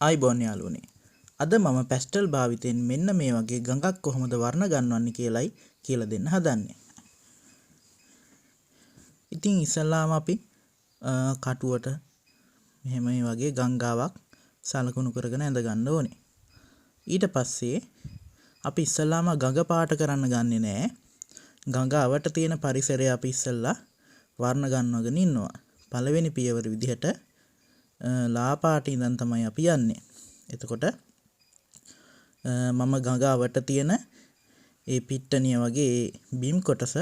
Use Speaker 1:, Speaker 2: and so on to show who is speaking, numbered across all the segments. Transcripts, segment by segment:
Speaker 1: ආයිබෝන් යාළුවනේ. අද මම පැස්ටල් භාවිතයෙන් මෙන්න මේ වගේ ගඟක් කොහොමද වර්ණ ගන්වන්නේ කියලයි කියලා දෙන්න හදන්නේ. ඉතින් ඉස්සල්ලාම අපි කටුවට මෙහෙම මේ වගේ ගංගාවක් සලකුණු කරගෙන ඇඳ ගන්න ඕනේ. ඊට පස්සේ අපි ඉස්සල්ලාම ගඟ පාට කරන්න ගන්නෙ නෑ. ගඟ අවට තියෙන පරිසරය අපි ඉස්සල්ලා වර්ණ ගන්නවගෙන ඉන්නවා. පළවෙනි පියවර විදිහට ලා පාට ඉඳන් තමයි අපි යන්නේ. එතකොට මම ගඟ අවට තියෙන ඒ පිට්ටනිය වගේ ඒ බිම් කොටස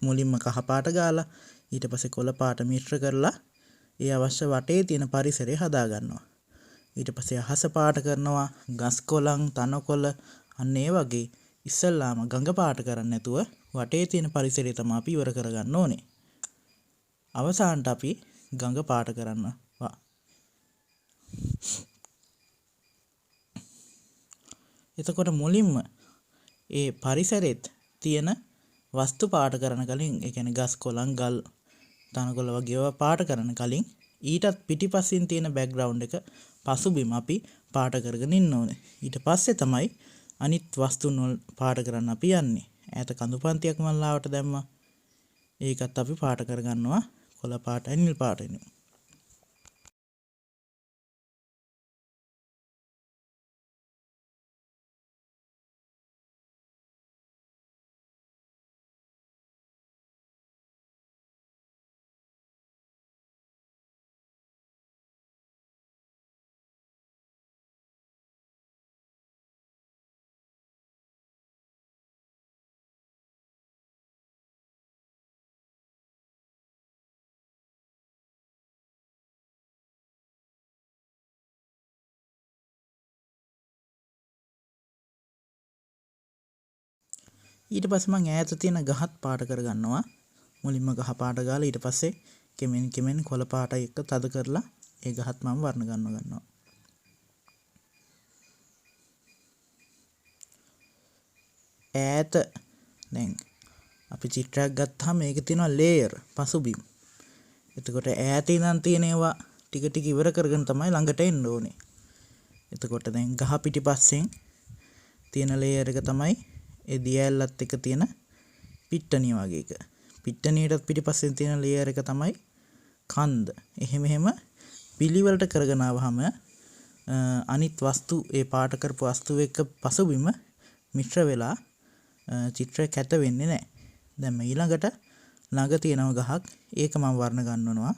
Speaker 1: මුලින්ම කහ පාට ගාලා ඊට පස්සේ කොළ පාට මිශ්‍ර කරලා ඒ අවශ්‍ය වටේ තියෙන පරිසරය හදා ගන්නවා. ඊට පස්සේ අහස පාට කරනවා, ගස් කොළන්, තනකොළ අන්න ඒ වගේ ඉස්සල්ලාම ගඟ පාට කරන්නේ නැතුව වටේ තියෙන පරිසරය තමයි අපි ඉවර කරගන්න ඕනේ. අවසානට අපි ගඟ පාට කරනවා. එතකොට මුලින්ම ඒ පරිසරෙත් තියෙන වස්තු පාට කරන කලින්, ඒ කියන්නේ ගස් කොළන්, ගල්, තනකොළ වගේ ඒවා පාට කරන කලින් ඊටත් පිටිපස්සින් තියෙන බෑග්ග්‍රවුන්ඩ් එක පසුබිම අපි පාට කරගෙන ඉන්න ඕනේ. ඊට පස්සේ තමයි අනිත් වස්තුන් වල පාට කරන්න අපි යන්නේ. ඈත කඳු පන්තියක් මල්ලාවට දැම්මා. ඒකත් අපි පාට කරගන්නවා කොළ පාටයි නිල් පාටයි. ඊට පස්සේ මං ඈත තියෙන ගහත් පාට කරගන්නවා. මුලින්ම ගහ පාට ගාලා ඊට පස්සේ කෙමෙන් කෙමෙන් කොළ පාටයි එක්ක තද කරලා ඒ ගහත් මම වර්ණ ගන්නවා. ඈත දැන් අපි චිත්‍රයක් ගත්තාම මේකේ තියෙනවා ලේයර් පසුබිම්. එතකොට ඈත ඉඳන් තියෙන ඒවා ටික ටික ඉවර කරගෙන තමයි ළඟට එන්න ඕනේ. එතකොට දැන් ගහ පිටිපස්සෙන් තියෙන ලේයර් එක තමයි ඒ දියැලලත් එක තියෙන පිට්ටනිය වගේ එක. පිට්ටනියටත් පිටිපස්සෙන් තියෙන ලේයර් එක තමයි කන්ද. එහෙම එහෙම පිළිවෙලට කරගෙන ආවහම අනිත් වස්තු ඒ පාට කරපු වස්තු එක්ක පසුබිම මිශ්‍ර වෙලා චිත්‍රය කැත වෙන්නේ නැහැ. දැන් මේ ඊළඟට ළඟ තියෙනව ගහක්. ඒක මම වර්ණ ගන්නවනවා.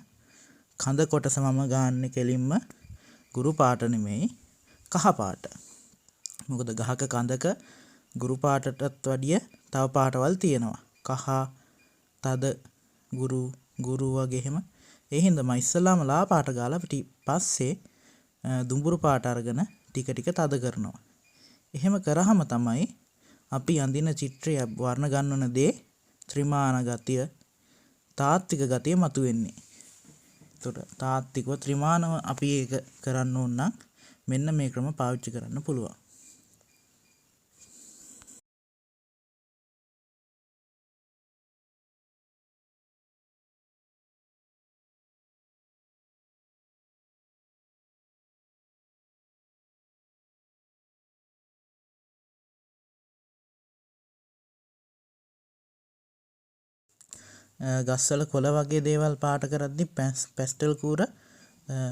Speaker 1: කඳ කොටස මම ගාන්නේ කෙලින්ම ගුරු පාට නෙමෙයි කහ පාට. මොකද ගහක කඳක ගුරු පාටටත් වැඩිය තව පාටවල් තියෙනවා. කහ, තද, ගුරු, ගුරු වගේ එහෙම. ඒ හින්දා මම ඉස්සලාම ලා පාට ගාලා පස්සේ දුඹුරු පාට අරගෙන ටික ටික තද කරනවා. එහෙම කරාම තමයි අපි අඳින චිත්‍රය වර්ණ ගන්නවන දේ ත්‍රිමාන ගතිය, තාත්වික ගතිය මතුවෙන්නේ. එතකොට තාත්විකව ත්‍රිමානව අපි ඒක කරන්න ඕන නම් මෙන්න මේ ක්‍රම පාවිච්චි කරන්න පුළුවන්. ගස්වල කොළ වගේ දේවල් පාට කරද්දි පැස්ටල් කූර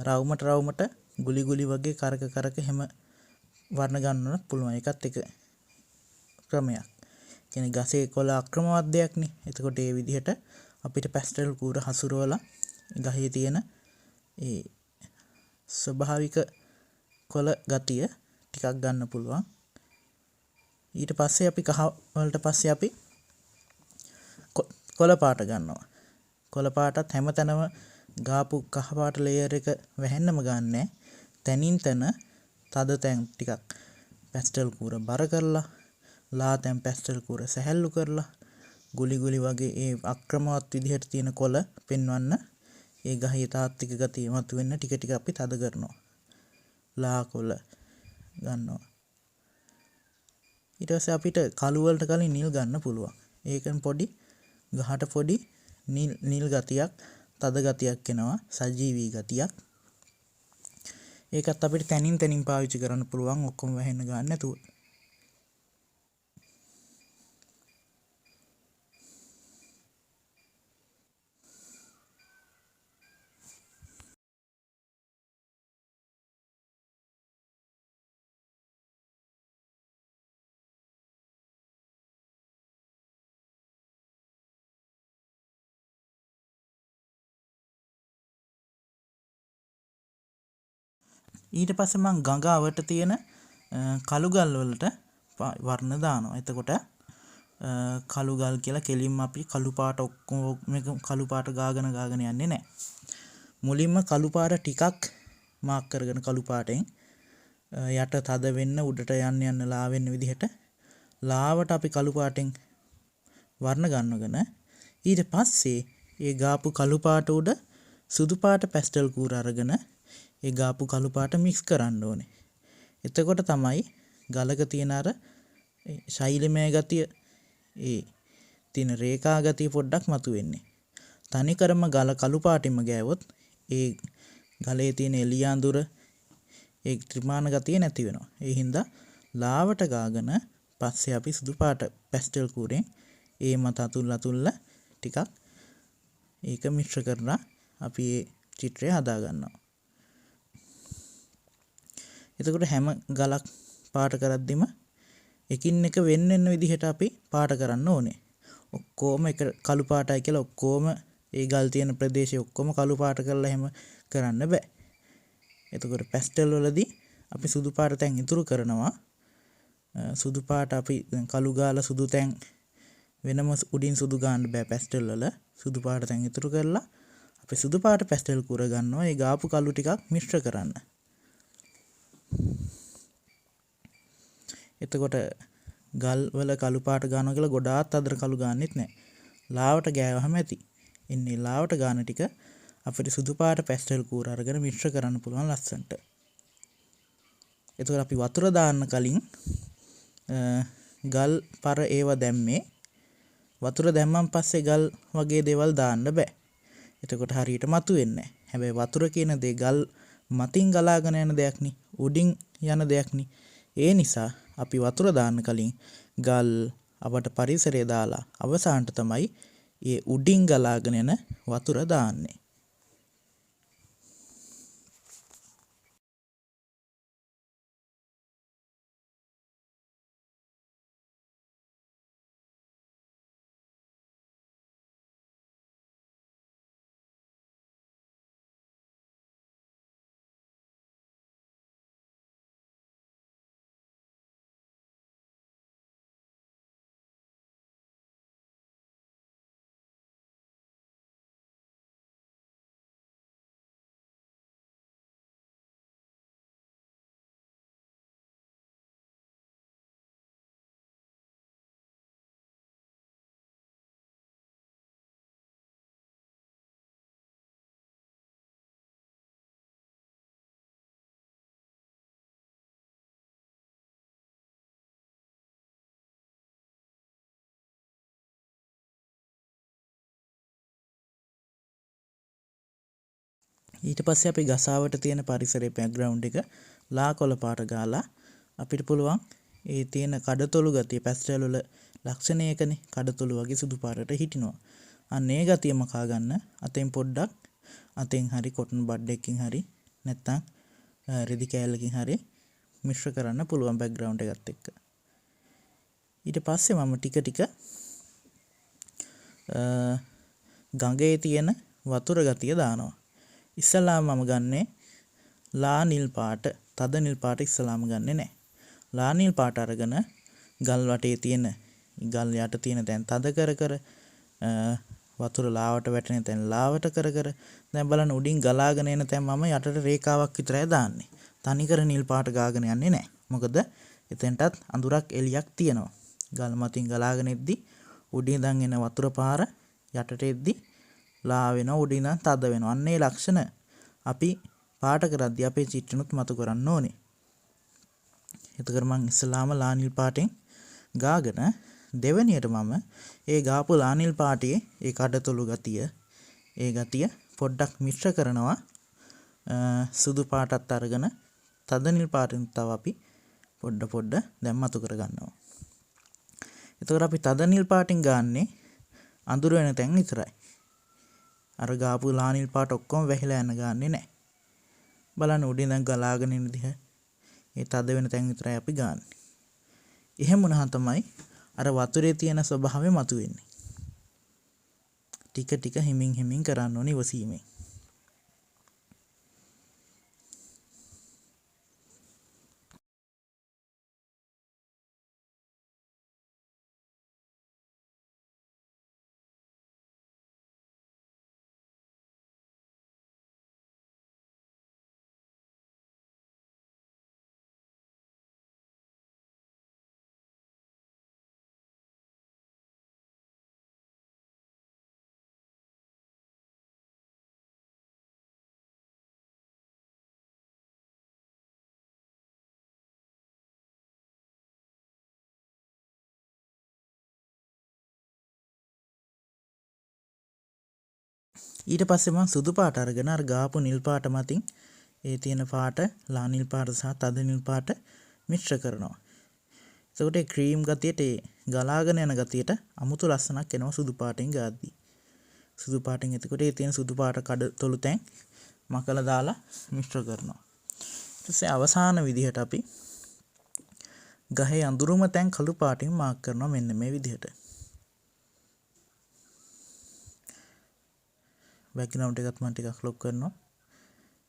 Speaker 1: රවුමට රවුමට ගුලි ගුලි වගේ කරක කරක එහෙම වර්ණ ගන්නවනත් පුළුවන්. ඒකත් එක ක්‍රමයක්. කියන්නේ ගසේ කොළ අක්‍රමවත් දෙයක් නේ. එතකොට ඒ විදිහට අපිට පැස්ටල් කූර හසුරවලා ගහේ තියෙන ඒ ස්වභාවික කොළ ගතිය ටිකක් ගන්න පුළුවන්. ඊට පස්සේ අපි කහ වලට පස්සේ අපි කොළ පාට ගන්නවා. කොළ පාටත් හැමතැනම ගාපු කහ පාට ලේයර් එක වැහෙන්නම ගන්නෑ. තැනින් තැන තද තැන් ටිකක් පැස්ටල් කූර බර කරලා, ලා තැන් පැස්ටල් කූර සැහැල්ලු කරලා, ගුලි ගුලි වගේ ඒ අක්‍රමවත් විදිහට තියෙන කොළ පෙන්වන්න ඒ ගහේ තාත්වික ගතිය මතුවෙන්න ටික ටික අපි තද කරනවා. ලා කොළ ගන්නවා. ඊට පස්සේ අපිට කළු වලට කලින් නිල් ගන්න පුළුවන්. ඒකෙන් පොඩි ගහට පොඩි නිල් ගතියක්, තද ගතියක් එනවා, සජීවී ගතියක්. ඒකත් අපිට තැනින් තැනින් පාවිච්චි කරන්න පුළුවන් ඔක්කොම වැහෙන්න ගන්න නැතුව. ඊට පස්සේ මං ගඟ අවට තියෙන කළු ගල් වලට වර්ණ දානවා. එතකොට කළු ගල් කියලා කෙලින්ම අපි කළු පාට ඔක්කොම මේක කළු පාට ගාගෙන ගාගෙන යන්නේ නැහැ. මුලින්ම කළු පාට ටිකක් මාක් කරගෙන කළු පාටෙන් යට තද වෙන්න උඩට යන්න යන්න ලා වෙන්න විදිහට ලාවට අපි කළු පාටෙන් වර්ණ ගන්නගෙන ඊට පස්සේ ඒ ගාපු කළු පාට උඩ සුදු පාට පැස්ටල් කූර අරගෙන ඒ ගාපු කළු පාට මික්ස් කරන්න ඕනේ. එතකොට තමයි ගලක තියෙන අර ශෛලමය ගතිය, ඒ තියෙන රේඛා ගතිය පොඩ්ඩක් මතුවෙන්නේ. තනිකරම ගල කළු පාටින්ම ගෑවොත් ඒ ගලේ තියෙන එළිය අඳුර, ඒ ත්‍රිමාන ගතිය නැති වෙනවා. ඒ හින්දා ලාවට ගාගෙන පස්සේ අපි සුදු පාට පැස්ටල් කූරෙන් ඒ මත අතුල්ලා අතුල්ලා ටිකක් ඒක මිශ්‍ර කරලා අපි ඒ චිත්‍රය හදා ගන්නවා. එතකොට හැම ගලක් පාට කරද්දිම එකින් එක වෙන් වෙන විදිහට අපි පාට කරන්න ඕනේ. ඔක්කොම එක කළු පාටයි කියලා ඔක්කොම ඒ ගල් තියෙන ප්‍රදේශය ඔක්කොම කළු පාට කරලා එහෙම කරන්න බෑ. එතකොට පැස්ටල් වලදී අපි සුදු පාට තැන් ඉතුරු කරනවා. සුදු පාට අපි දැන් කළු ගාලා සුදු තැන් වෙනම උඩින් සුදු ගාන්න බෑ පැස්ටල් වල. සුදු පාට තැන් ඉතුරු කරලා අපි සුදු පාට පැස්ටල් කුර ගන්නවා. ඒ ගාපු කළු ටිකක් මිශ්‍ර කරන්න. එතකොට ගල් වල කළු පාට ගන්නවා කියලා ගොඩාක් අතර කළු ගන්නෙත් නෑ. ලාවට ගෑවහම ඇති. එන්නේ ලාවට ගාන ටික අපිට සුදු පාට පැස්ටල් කූර අරගෙන මිශ්‍ර කරන්න පුළුවන් ලස්සනට. එතකොට අපි වතුර දාන්න කලින් ගල් පර ඒව දැම්මේ වතුර දැම්මන් පස්සේ ගල් වගේ දේවල් දාන්න බෑ. එතකොට හරියට මතුවෙන්නේ නෑ. හැබැයි වතුර කියන දේ ගල් මතින් ගලාගෙන යන දෙයක් නේ, උඩින් යන දෙයක් නේ. ඒ නිසා අපි වතුර දාන්න කලින් ගල් අපට පරිසරය දාලා අවසානට තමයි ඒ උඩින් ගලාගෙන යන වතුර දාන්නේ. ඊට පස්සේ අපි ගසාවට තියෙන පරිසරයේ බෑග්ග්‍රවුන්ඩ් එක ලා කොළ පාට ගාලා අපිට පුළුවන් ඒ තියෙන කඩතොළු ගතිය පැස්ටල් වල ලක්ෂණ ඒකනේ, කඩතොළු වගේ සුදු පාටට හිටිනවා. අන්න ඒ ගතිය මකා ගන්න අතෙන් පොඩ්ඩක් අතෙන් හරි කොටන් බඩ් එකකින් හරි නැත්තම් රෙදි කෑල්ලකින් හරි මිශ්‍ර කරන්න පුළුවන් බෑග්ග්‍රවුන්ඩ් එකත් එක්ක. ඊට පස්සේ මම ටික ටික ගඟේ තියෙන වතුර ගතිය දානවා. ඉස්සලාම මම ගන්නේ ලා නිල් පාට, තද නිල් පාට ඉස්සලාම ගන්නෙ නෑ. ලා නිල් පාට අරගෙන ගල් වටේ තියෙන ගල් යට තියෙන තැන් තද කර කර වතුර ලාවට වැටෙන තැන් ලාවට කර කර දැන් බලන්න උඩින් ගලාගෙන එන තැන් මම යටට රේඛාවක් විතරයි දාන්නේ. තනිකර නිල් පාට ගාගෙන යන්නේ නෑ. මොකද එතෙන්ටත් අඳුරක් එළියක් තියෙනවා. ගල් මතින් ගලාගෙන එද්දි උඩින් ඉඳන් එන වතුර පාර යටට එද්දි ලා වෙනවා, උඩින් ඉඳන් තද වෙනවා. අන්න ඒ ලක්ෂණ අපි පාට කරද්දි අපේ චිත්‍රනුත් මතු කරන්න ඕනේ. එතකොට මං ඉස්සලාම ලා නිල් පාටෙන් ගාගෙන දෙවැනියට මම ඒ ගාපු ලා නිල් පාටේ ඒ කඩතොළු ගතිය, ඒ ගතිය පොඩ්ඩක් මිශ්‍ර කරනවා සුදු පාටත් අරගෙන තද නිල් පාටින් තව අපි පොඩ පොඩ දැන් මතු කරගන්නවා. එතකොට අපි තද නිල් පාටින් ගාන්නේ අඳුර වෙන තැන් විතරයි. අර ගාපු ලා නිල් පාට ඔක්කොම වැහිලා යන ගාන්නේ නැහැ. බලන්න උඩින් දැන් ගලාගෙන එන දිහ ඒ තද වෙන තැන් විතරයි අපි ගාන්නේ. එහෙම වුණාම තමයි අර වතුරේ තියෙන ස්වභාවය මතුවෙන්නේ. ටික ටික හිමින් හිමින් කරන්න ඕනේ ඉවසීමෙන්. ඊට පස්සේ මම සුදු පාට අරගෙන අර ගාපු නිල් පාට මතින් ඒ තියෙන පාට ලා නිල් පාට සහ තද නිල් පාට මිශ්‍ර කරනවා. එතකොට ඒ ක්‍රීම් ගතියට ඒ ගලාගෙන යන ගතියට අමුතු ලස්සනක් එනවා සුදු පාටෙන් ගාද්දි. සුදු පාටෙන් එතකොට ඒ තියෙන සුදු පාට කඩතොළු තැන් මකලා දාලා මිශ්‍ර කරනවා. ඊට පස්සේ අවසාන විදිහට අපි ගහේ අඳුරුම තැන් කළු පාටින් මාක් කරනවා මෙන්න මේ විදිහට. බැක්ග්‍රවුන්ඩ් එකත් මම ටිකක් ලොක් කරනවා.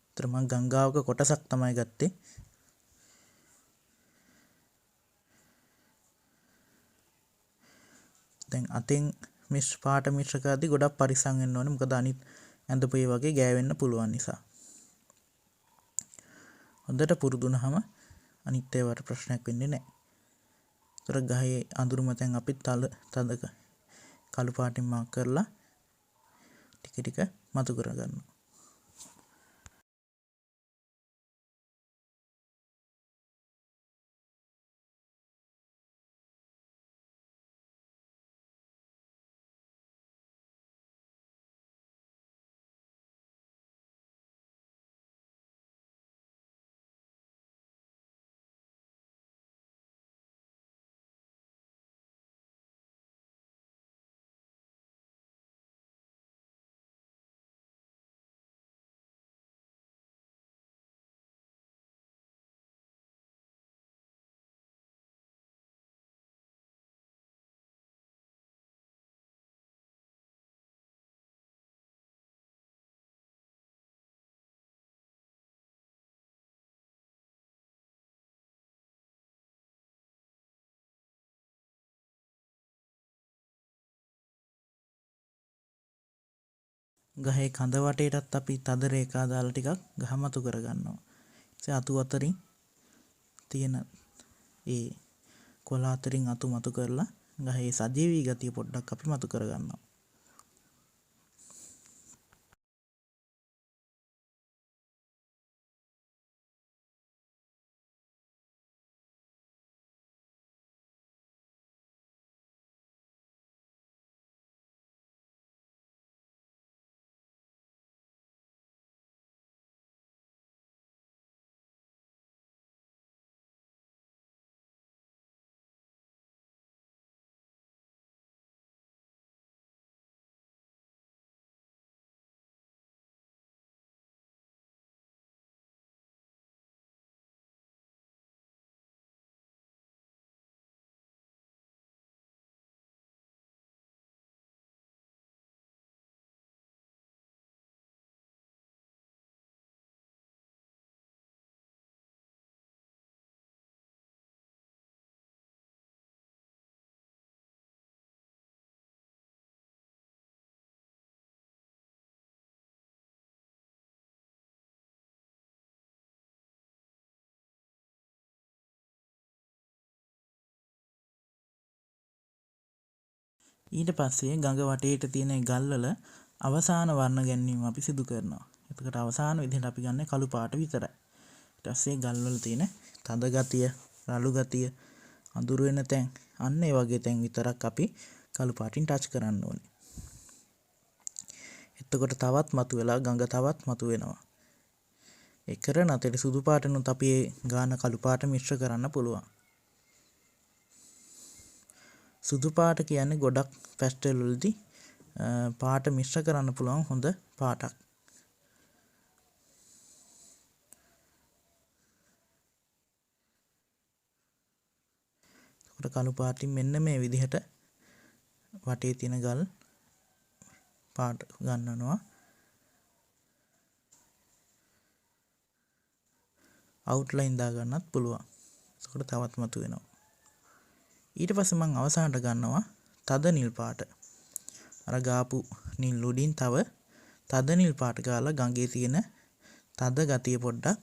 Speaker 1: ඒතර මම ගංගාවක කොටසක් තමයි ගත්තේ. දැන් අතෙන් මිශ්‍ර පාට මිශ්‍ර කරද්දි ගොඩක් පරිස්සම් වෙන්න ඕනේ. මොකද අනිත් ඇඳපු ඒ වගේ ගෑවෙන්න පුළුවන් නිසා. හොඳට පුරුදු වුණාම අනිත් ඒවාට ප්‍රශ්නයක් වෙන්නේ නැහැ. ඒතර ගහේ අඳුරුම තැන් අපි තද කළු පාටින් මාක් කරලා ටික ටික මතු කරගන්නවා. ගහේ කඳ වටේටත් අපි තද රේඛා දාලා ටිකක් ගහ මතු කරගන්නවා. ඊට අතු අතරින් තියෙන ඒ කොළ අතරින් අතු මතු කරලා ගහේ සජීවී ගතිය පොඩ්ඩක් අපි මතු කරගන්නවා. ඊට පස්සේ ගඟ වටේට තියෙන ගල්වල අවසාන වර්ණ ගැන්වීම අපි සිදු කරනවා. එතකොට අවසාන විදිහට අපි ගන්න කළු පාට විතරයි. ඊට පස්සේ ගල්වල තියෙන තද ගතිය, රළු ගතිය, අඳුරු වෙන තැන්, අන්න ඒ වගේ තැන් විතරක් අපි කළු පාටින් ටච් කරන්න ඕනේ. එතකොට තවත් මතුවෙලා ගඟ තවත් මතුවෙනවා. ඒ කරන අතරේ සුදු පාටෙනුත් අපි ඒ ගාන කළු පාට මිශ්‍ර කරන්න පුළුවන්. සුදු පාට කියන්නේ ගොඩක් පැස්ටල් වලදී පාට මිශ්‍ර කරන්න පුළුවන් හොඳ පාටක්. එතකොට කළු පාටින් මෙන්න මේ විදිහට වටේ තියෙන ගල් පාට ගන්නනවා. අවුට්ලයින් දාගන්නත් පුළුවන්. එතකොට තවත් මතුවෙනවා. ඊට පස්සේ මං අවසානට ගන්නවා තද නිල් පාට. අර ගාපු නිල් උඩින් තව තද නිල් පාට ගාලා ගඟේ තියෙන තද ගතිය පොඩ්ඩක්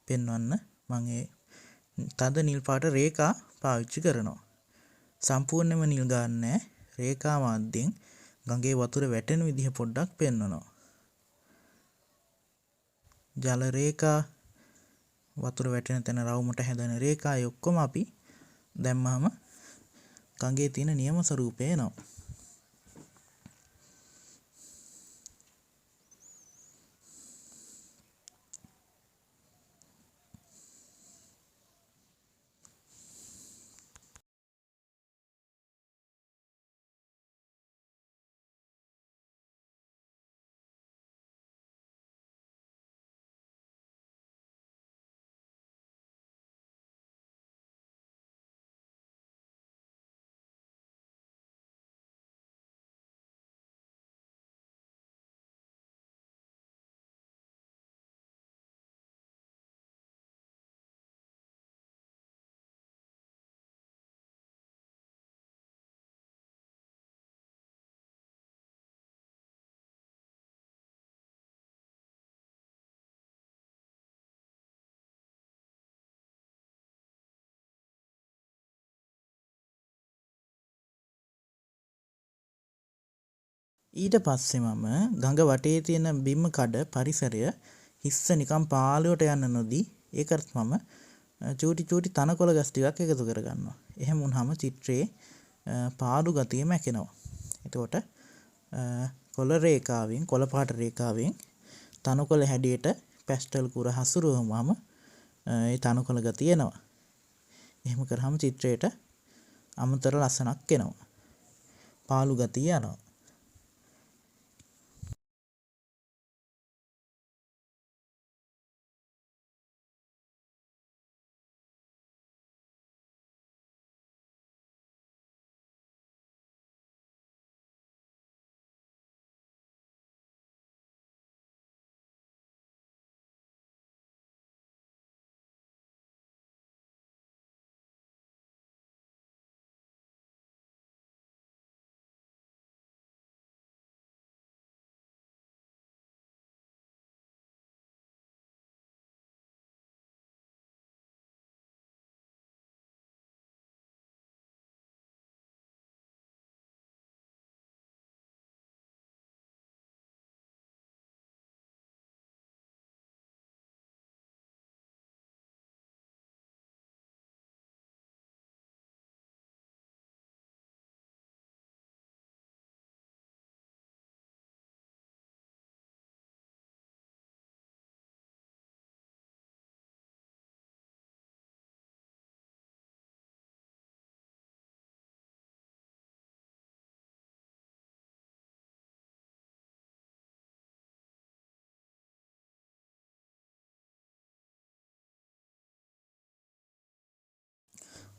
Speaker 1: පෙන්වන්න මං ඒ තද නිල් පාට රේඛා පාවිච්චි කරනවා. සම්පූර්ණයෙන්ම නිල් ගන්නෑ, රේඛා මාධ්‍යයෙන් ගඟේ වතුර වැටෙන විදිහ පොඩ්ඩක් පෙන්වනවා. ජල රේඛා, වතුර වැටෙන තැන රවුමට හැදෙන රේඛා, ඒ ඔක්කොම අපි දැම්මහම ගඟේ තියෙන නියම ස්වරූපය එනවා. ඊට පස්සේ මම ගඟ වටේ තියෙන බිම කඩ පරිසරය හිස්ස නිකන් පාළුවට යන්න නොදී ඒකත් මම චූටි චූටි තනකොළ ගස් ටිකක් එකතු කරගන්නවා. එහෙම වුණාම චිත්‍රයේ පාළු ගතිය මැකෙනවා. එතකොට කොළ රේඛාවෙන්, කොළ පාට රේඛාවෙන් තනකොළ හැඩයට පැස්ටල් කුර හසුරුවුවාම ඒ තනකොළ ගතිය එනවා. එහෙම කරාම චිත්‍රයට අමතර ලස්සනක් එනවා. පාළු ගතිය යනවා.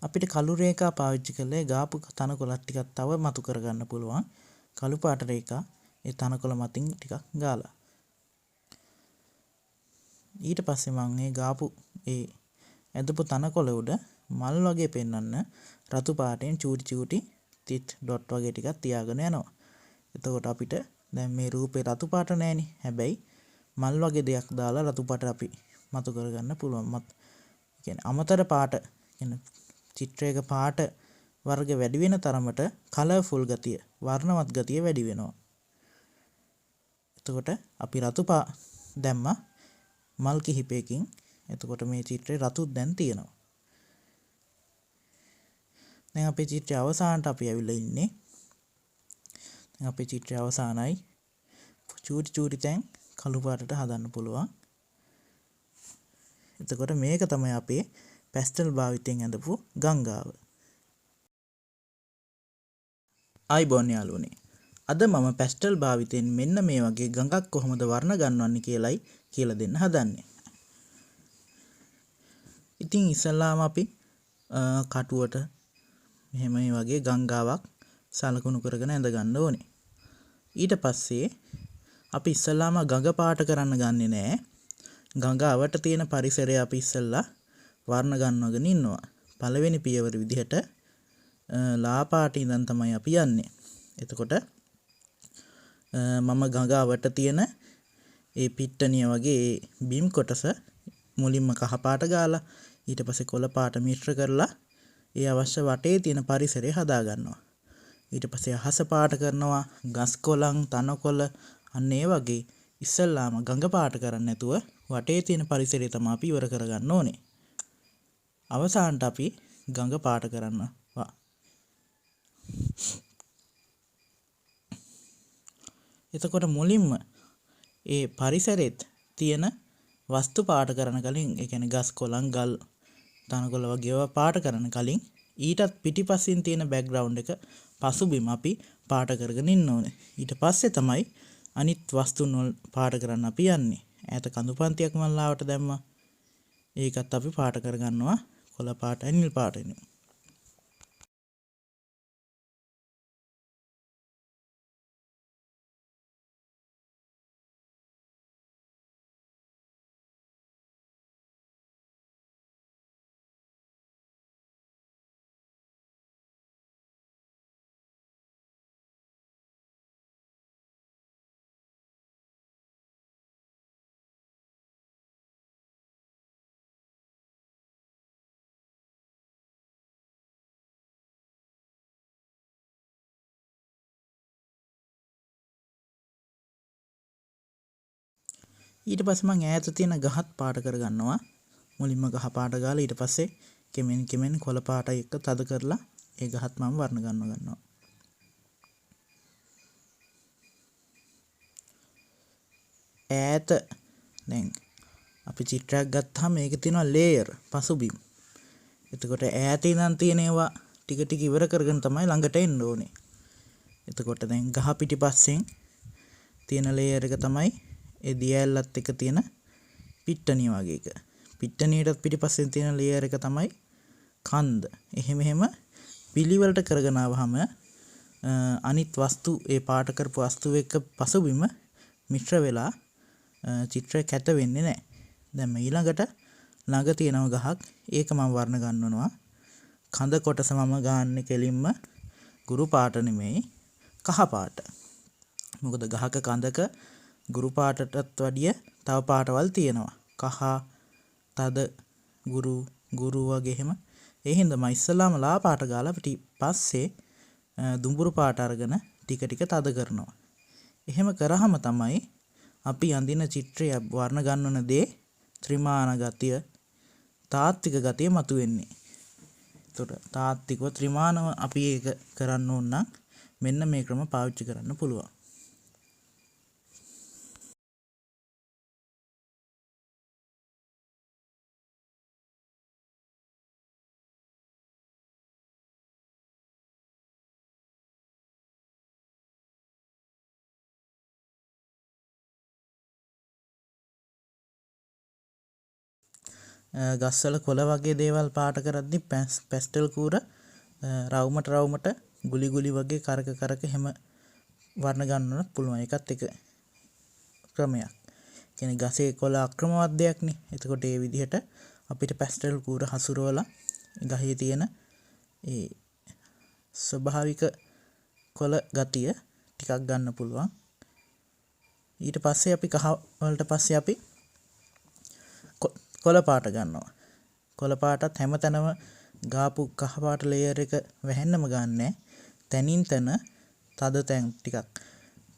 Speaker 1: අපිට කළු රේඛා පාවිච්චි කරලා ඒ ගාපු තනකොළ ටිකක් තව මතු කරගන්න පුළුවන්. කළු පාට රේඛා ඒ තනකොළ මතින් ටිකක් ගාලා. ඊට පස්සේ මං ඒ ගාපු ඒ ඇදපු තනකොළ උඩ මල් වගේ පෙන්වන්න රතු පාටෙන් චූටි චූටි තිත් ඩොට් වගේ ටිකක් තියාගෙන යනවා. එතකොට අපිට දැන් මේ රූපේ රතු පාට නෑනේ. හැබැයි මල් වගේ දෙයක් දාලා රතු පාට අපි මතු කරගන්න පුළුවන්. මත් කියන්නේ අමතර පාට කියන්නේ චිත්‍රයක පාට වර්ග වැඩි වෙන තරමට කලර්ෆුල් ගතිය, වර්ණවත් ගතිය වැඩි වෙනවා. එතකොට අපි රතු පා දැම්මා මල් කිහිපයකින්. එතකොට මේ චිත්‍රේ රතුත් දැන් තියෙනවා. දැන් අපේ චිත්‍රය අවසානට අපි ඇවිල්ලා ඉන්නේ. දැන් අපේ චිත්‍රය අවසానයි. චූටි චූටි තැන් කළු පාටට හදන්න පුළුවන්. එතකොට මේක තමයි අපේ පැස්ටල් භාවිතයෙන් ඇඳපු ගංගාව. ආයිබෝන් යාළුවනේ. අද මම පැස්ටල් භාවිතයෙන් මෙන්න මේ වගේ ගඟක් කොහොමද වර්ණ ගන්වන්නේ කියලයි කියලා දෙන්න හදන්නේ. ඉතින් ඉස්සල්ලාම අපි කටුවට මෙහෙම මේ වගේ ගංගාවක් සලකුණු කරගෙන ඇඳ ගන්න ඕනේ. ඊට පස්සේ අපි ඉස්සල්ලාම ගඟ පාට කරන්න ගන්නෙ නෑ. ගඟ අවට තියෙන පරිසරය අපි ඉස්සල්ලා වර්ණ ගන්නවගෙන ඉන්නවා. පළවෙනි පියවර විදිහට ලා පාට ඉඳන් තමයි අපි යන්නේ. එතකොට මම ගඟ අවට තියෙන ඒ පිට්ටනිය වගේ ඒ බිම් කොටස මුලින්ම කහ පාට ගාලා ඊට පස්සේ කොළ පාට මිශ්‍ර කරලා ඒ අවශ්‍ය වටේ තියෙන පරිසරය හදා ගන්නවා. ඊට පස්සේ අහස පාට කරනවා, ගස් කොළන්, තනකොළ අන්න ඒ වගේ ඉස්සල්ලාම ගඟ පාට කරන්නේ නැතුව වටේ තියෙන පරිසරය තමයි අපි ඉවර කරගන්න ඕනේ. අවසානට අපි ගඟ පාට කරනවා. එතකොට මුලින්ම ඒ පරිසරෙත් තියෙන වස්තු පාට කරන කලින්, ඒ කියන්නේ ගස් කොළන්, ගල්, තනකොළ වගේ ඒවා පාට කරන කලින් ඊටත් පිටිපස්සින් තියෙන බෑග්ග්‍රවුන්ඩ් එක පසුබිම අපි පාට කරගෙන ඉන්න ඕනේ. ඊට පස්සේ තමයි අනිත් වස්තුන් වල පාට කරන්න අපි යන්නේ. ඈත කඳු පන්තියක් මම ලාවට දැම්මා. ඒකත් අපි පාට කරගන්නවා කොළ පාටයි නිල් පාටයි. ඊට පස්සේ මං ඈත තියෙන ගහත් පාට කරගන්නවා. මුලින්ම ගහ පාට ගාලා ඊට පස්සේ කෙමෙන් කෙමෙන් කොළ පාටයි එක්ක තද කරලා ඒ ගහත් මම වර්ණ ගන්නවා. ඈත දැන් අපි චිත්‍රයක් ගත්තාම මේකේ තියෙනවා ලේයර් පසුබිම්. එතකොට ඈත ඉඳන් තියෙන ඒවා ටික ටික ඉවර කරගෙන තමයි ළඟට එන්න ඕනේ. එතකොට දැන් ගහ පිටිපස්සෙන් තියෙන ලේයර් එක තමයි ඒ දියැලලත් එක තියෙන පිට්ටනිය වගේ එක. පිට්ටනියටත් පිටිපස්සෙන් තියෙන ලේයර් එක තමයි කන්ද. එහෙම එහෙම පිළිවෙලට කරගෙන ආවහම අනිත් වස්තු ඒ පාට කරපු වස්තු එක්ක පසුබිම මිශ්‍ර වෙලා චිත්‍රය කැත වෙන්නේ නැහැ. දැන් මේ ඊළඟට ළඟ තියෙනව ගහක්. ඒක මම වර්ණ ගන්නවනවා. කඳ කොටස මම ගාන්නේ කෙලින්ම ගුරු පාට නෙමෙයි කහ පාට. මොකද ගහක කඳක ගුරු පාටටත් වැඩිය තව පාටවල් තියෙනවා. කහ, තද, ගුරු, ගුරු වගේ එහෙම. ඒ හින්දා මම ඉස්සලාම ලා පාට ගාලා පස්සේ දුඹුරු පාට අරගෙන ටික ටික තද කරනවා. එහෙම කරාම තමයි අපි අඳින චිත්‍රය වර්ණ ගන්නවන දේ ත්‍රිමාන ගතිය, තාත්වික ගතිය මතුවෙන්නේ. එතකොට තාත්විකව ත්‍රිමානව අපි ඒක කරන්න ඕන නම් මෙන්න මේ ක්‍රම පාවිච්චි කරන්න පුළුවන්. ගස්වල කොළ වගේ දේවල් පාට කරද්දි පැස්ටල් කූර රවුමට රවුමට ගුලි ගුලි වගේ කරක කරක එහෙම වර්ණ ගන්නවනත් පුළුවන්. ඒකත් එක ක්‍රමයක්. කියන්නේ ගසේ කොළ අක්‍රමවත් දෙයක් නේ. එතකොට ඒ විදිහට අපිට පැස්ටල් කූර හසුරවලා ගහේ තියෙන ඒ ස්වභාවික කොළ ගතිය ටිකක් ගන්න පුළුවන්. ඊට පස්සේ අපි කහ වලට පස්සේ අපි කොළ පාට ගන්නවා. කොළ පාටත් හැමතැනම ගාපු කහ පාට ලේයර් එක වැහෙන්නම ගන්නෑ. තැනින් තැන තද තැන් ටිකක්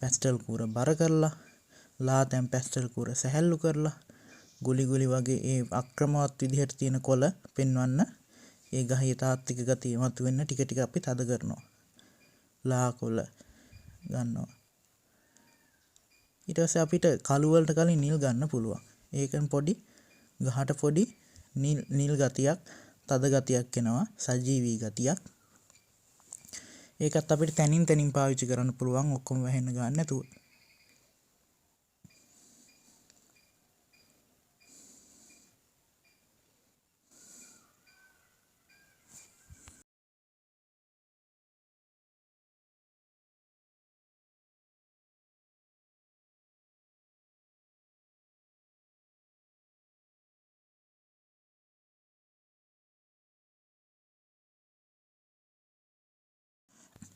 Speaker 1: පැස්ටල් කූර බර කරලා, ලා තැන් පැස්ටල් කූර සැහැල්ලු කරලා, ගුලි ගුලි වගේ ඒ අක්‍රමවත් විදිහට තියෙන කොළ පෙන්වන්න ඒ ගහේ තාත්වික ගතිය මතුවෙන්න ටික ටික අපි තද කරනවා. ලා කොළ ගන්නවා. ඊට පස්සේ අපිට කළු වලට කලින් නිල් ගන්න පුළුවන්. ඒකෙන් පොඩි ගහට පොඩි නිල් ගතියක්, තද ගතියක් එනවා, සජීවී ගතියක්. ඒකත් අපිට තැනින් තැනින් පාවිච්චි කරන්න පුළුවන් ඔක්කොම වැහෙන්න ගන්න නැතුව.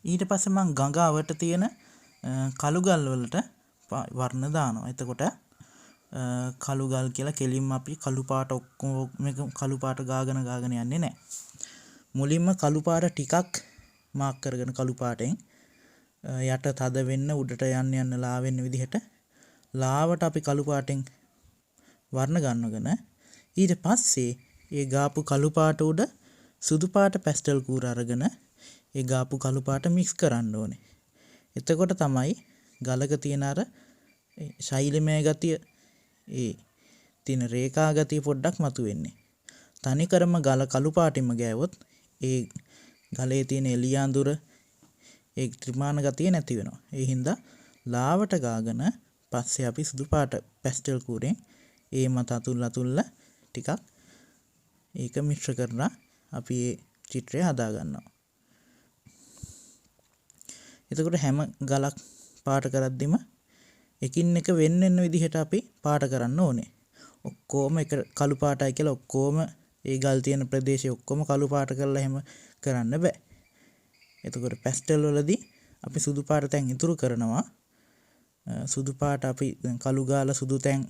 Speaker 1: ඊට පස්සේ මං ගඟ අවට තියෙන කළු ගල් වලට වර්ණ දානවා. එතකොට කළු ගල් කියලා කෙලින්ම අපි කළු පාට ඔක්කොම මේක කළු පාට ගාගෙන ගාගෙන යන්නේ නැහැ. මුලින්ම කළු පාට ටිකක් මාක් කරගෙන කළු පාටෙන් යට තද වෙන්න උඩට යන්න යන්න ලා වෙන්න විදිහට ලාවට අපි කළු පාටෙන් වර්ණ ගන්නගෙන ඊට පස්සේ ඒ ගාපු කළු පාට උඩ සුදු පාට පැස්ටල් කූර අරගෙන ඒ ගාපු කළු පාට මික්ස් කරන්න ඕනේ. එතකොට තමයි ගලක තියෙන අර ශෛලමය ගතිය, ඒ තියෙන රේඛා ගතිය පොඩ්ඩක් මතුවෙන්නේ. තනිකරම ගල කළු පාටින්ම ගෑවොත් ඒ ගලේ තියෙන එළිය අඳුර, ඒ ත්‍රිමාන ගතිය නැති වෙනවා. ඒ හින්දා ලාවට ගාගෙන පස්සේ අපි සුදු පාට පැස්ටල් කූරෙන් ඒ මත අතුල්ලා අතුල්ලා ටිකක් ඒක මිශ්‍ර කරලා අපි ඒ චිත්‍රය හදා ගන්නවා. එතකොට හැම ගලක් පාට කරද්දිම එකින් එක වෙන් වෙන විදිහට අපි පාට කරන්න ඕනේ. ඔක්කොම එක කළු පාටයි කියලා ඔක්කොම ඒ ගල් තියෙන ප්‍රදේශය ඔක්කොම කළු පාට කරලා එහෙම කරන්න බෑ. එතකොට පැස්ටල් වලදී අපි සුදු පාට තැන් ඉතුරු කරනවා. සුදු පාට අපි දැන් කළු ගාලා සුදු තැන්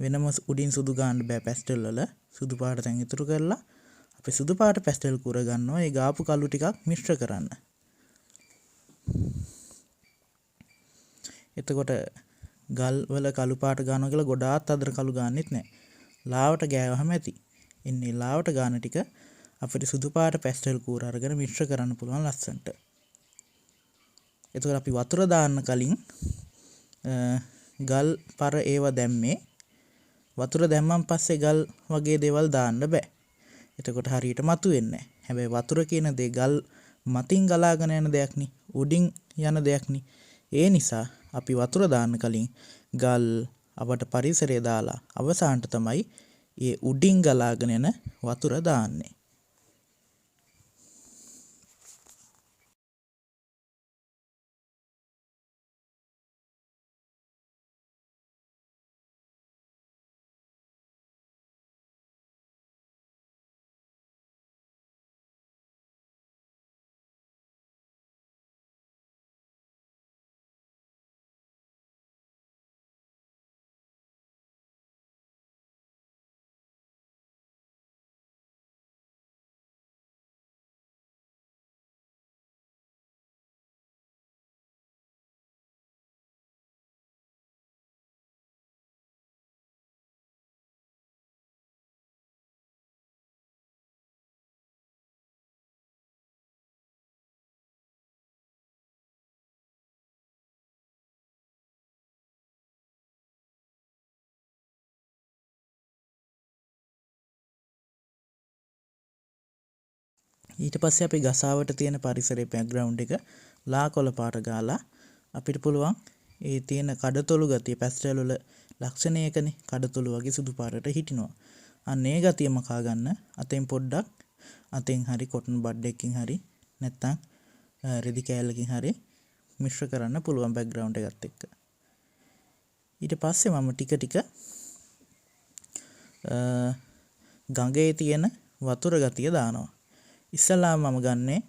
Speaker 1: වෙනම උඩින් සුදු ගාන්න බෑ පැස්ටල් වල. සුදු පාට තැන් ඉතුරු කරලා අපි සුදු පාට පැස්ටල් කුර ගන්නවා. ඒ ගාපු කළු ටිකක් මිශ්‍ර කරන්න. එතකොට ගල් වල කළු පාට ගන්නවා කියලා ගොඩාක් අතර කළු ගන්නෙත් නෑ. ලාවට ගෑවහම ඇති. එන්නේ ලාවට ගාන ටික අපිට සුදු පාට පැස්ටල් කූර අරගෙන මිශ්‍ර කරන්න පුළුවන් ලස්සනට. එතකොට අපි වතුර දාන්න කලින් ගල් පර ඒව දැම්මේ වතුර දැම්මන් පස්සේ ගල් වගේ දේවල් දාන්න බෑ. එතකොට හරියට මතුවෙන්නේ නෑ. හැබැයි වතුර කියන දේ ගල් මතින් ගලාගෙන යන දෙයක් නේ, උඩින් යන දෙයක් නේ. ඒ නිසා අපි වතුර දාන්න කලින් ගල් අපට පරිසරය දාලා අවසානට තමයි ඒ උඩින් ගලාගෙන යන වතුර දාන්නේ. ඊට පස්සේ අපි ගසාවට තියෙන පරිසරයේ බෑග්ග්‍රවුන්ඩ් එක ලා කොළ පාට ගාලා අපිට පුළුවන් ඒ තියෙන කඩතොළු ගතිය පැස්ටල් වල ලක්ෂණ ඒකනේ, කඩතොළු වගේ සුදු පාටට හිටිනවා. අන්න ඒ ගතිය මකා ගන්න අතෙන් පොඩ්ඩක් අතෙන් හරි කොටන් බඩ් එකකින් හරි නැත්තම් රෙදි කෑල්ලකින් හරි මිශ්‍ර කරන්න පුළුවන් බෑග්ග්‍රවුන්ඩ් එකත් එක්ක. ඊට පස්සේ මම ටික ටික ගඟේ තියෙන වතුර ගතිය දානවා. ඉස්සලාම මම ගන්නේ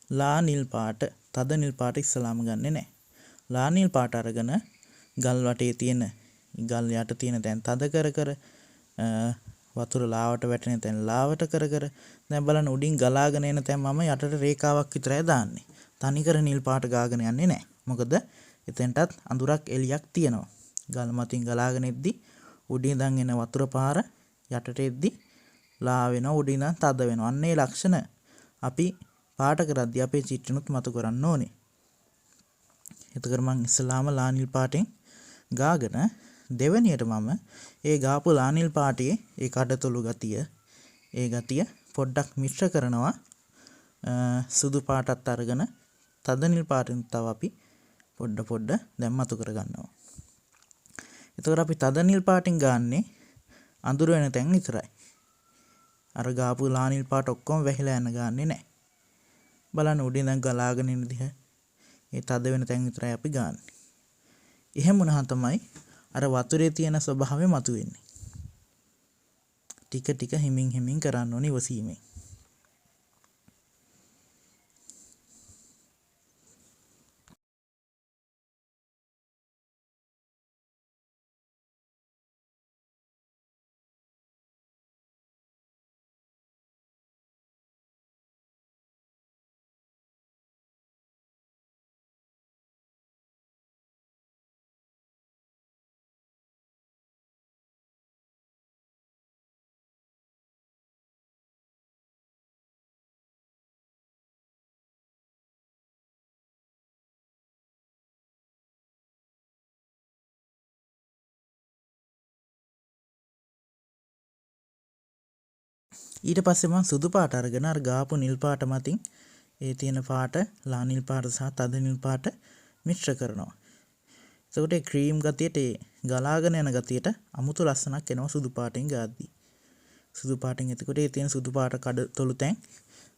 Speaker 1: ලා නිල් පාට, තද නිල් පාට ඉස්සලාම ගන්නෙ නෑ. ලා නිල් පාට අරගෙන ගල් වටේ තියෙන ගල් යට තියෙන තැන් තද කර කර, වතුර ලාවට වැටෙන තැන් ලාවට කර කර, දැන් බලන්න උඩින් ගලාගෙන එන තැන් මම යටට රේඛාවක් විතරයි දාන්නේ. තනිකර නිල් පාට ගාගෙන යන්නේ නෑ. මොකද එතෙන්ටත් අඳුරක් එළියක් තියෙනවා. ගල් මතින් ගලාගෙන එද්දි උඩින් ඉඳන් එන වතුර පාර යටට එද්දි ලා වෙනවා, උඩින් ඉඳන් තද වෙනවා. අන්න ඒ ලක්ෂණ අපි පාට කරද්දි අපේ චිත්‍රනුත් මතු කරන්න ඕනේ. එතකොට මං ඉස්සලාම ලා නිල් පාටෙන් ගාගෙන දෙවෙනියට මම ඒ ගාපු ලා නිල් පාටේ ඒ කඩතොළු ගතිය, ඒ ගතිය පොඩ්ඩක් මිශ්‍ර කරනවා. සුදු පාටත් අරගෙන තද නිල් පාටින් තව අපි පොඩ පොඩ දැන් මතු කරගන්නවා. එතකොට අපි තද නිල් පාටින් ගාන්නේ අඳුර වෙන තැන් විතරයි. අර ගාපු ලා නිල් පාට ඔක්කොම වැහිලා යන ගාන්නේ නෑ. බලන්න උඩින් දැන් ගලාගෙන එන දිහා ඒ තද වෙන තැන් විතරයි අපි ගාන්නේ. එහෙම වුණාම තමයි අර වතුරේ තියෙන ස්වභාවය මතුවෙන්නේ. ටික ටික හිමින් හිමින් කරන්න ඕනේ ඉවසීමෙන්. ඊට පස්සේ මං සුදු පාට අරගෙන අර ගාපු නිල් පාට මතින් ඒ තියෙන පාට ලා නිල් පාට සහ තද නිල් පාට මිශ්‍ර කරනවා. එතකොට ඒ ක්‍රීම් ගතියට, ඒ ගලාගෙන යන ගතියට අමුතු ලස්සනක් එනවා සුදු පාටෙන් ගාද්දි. සුදු පාටෙන් එතකොට ඒ තියෙන සුදු පාට කඩතොළු තැන්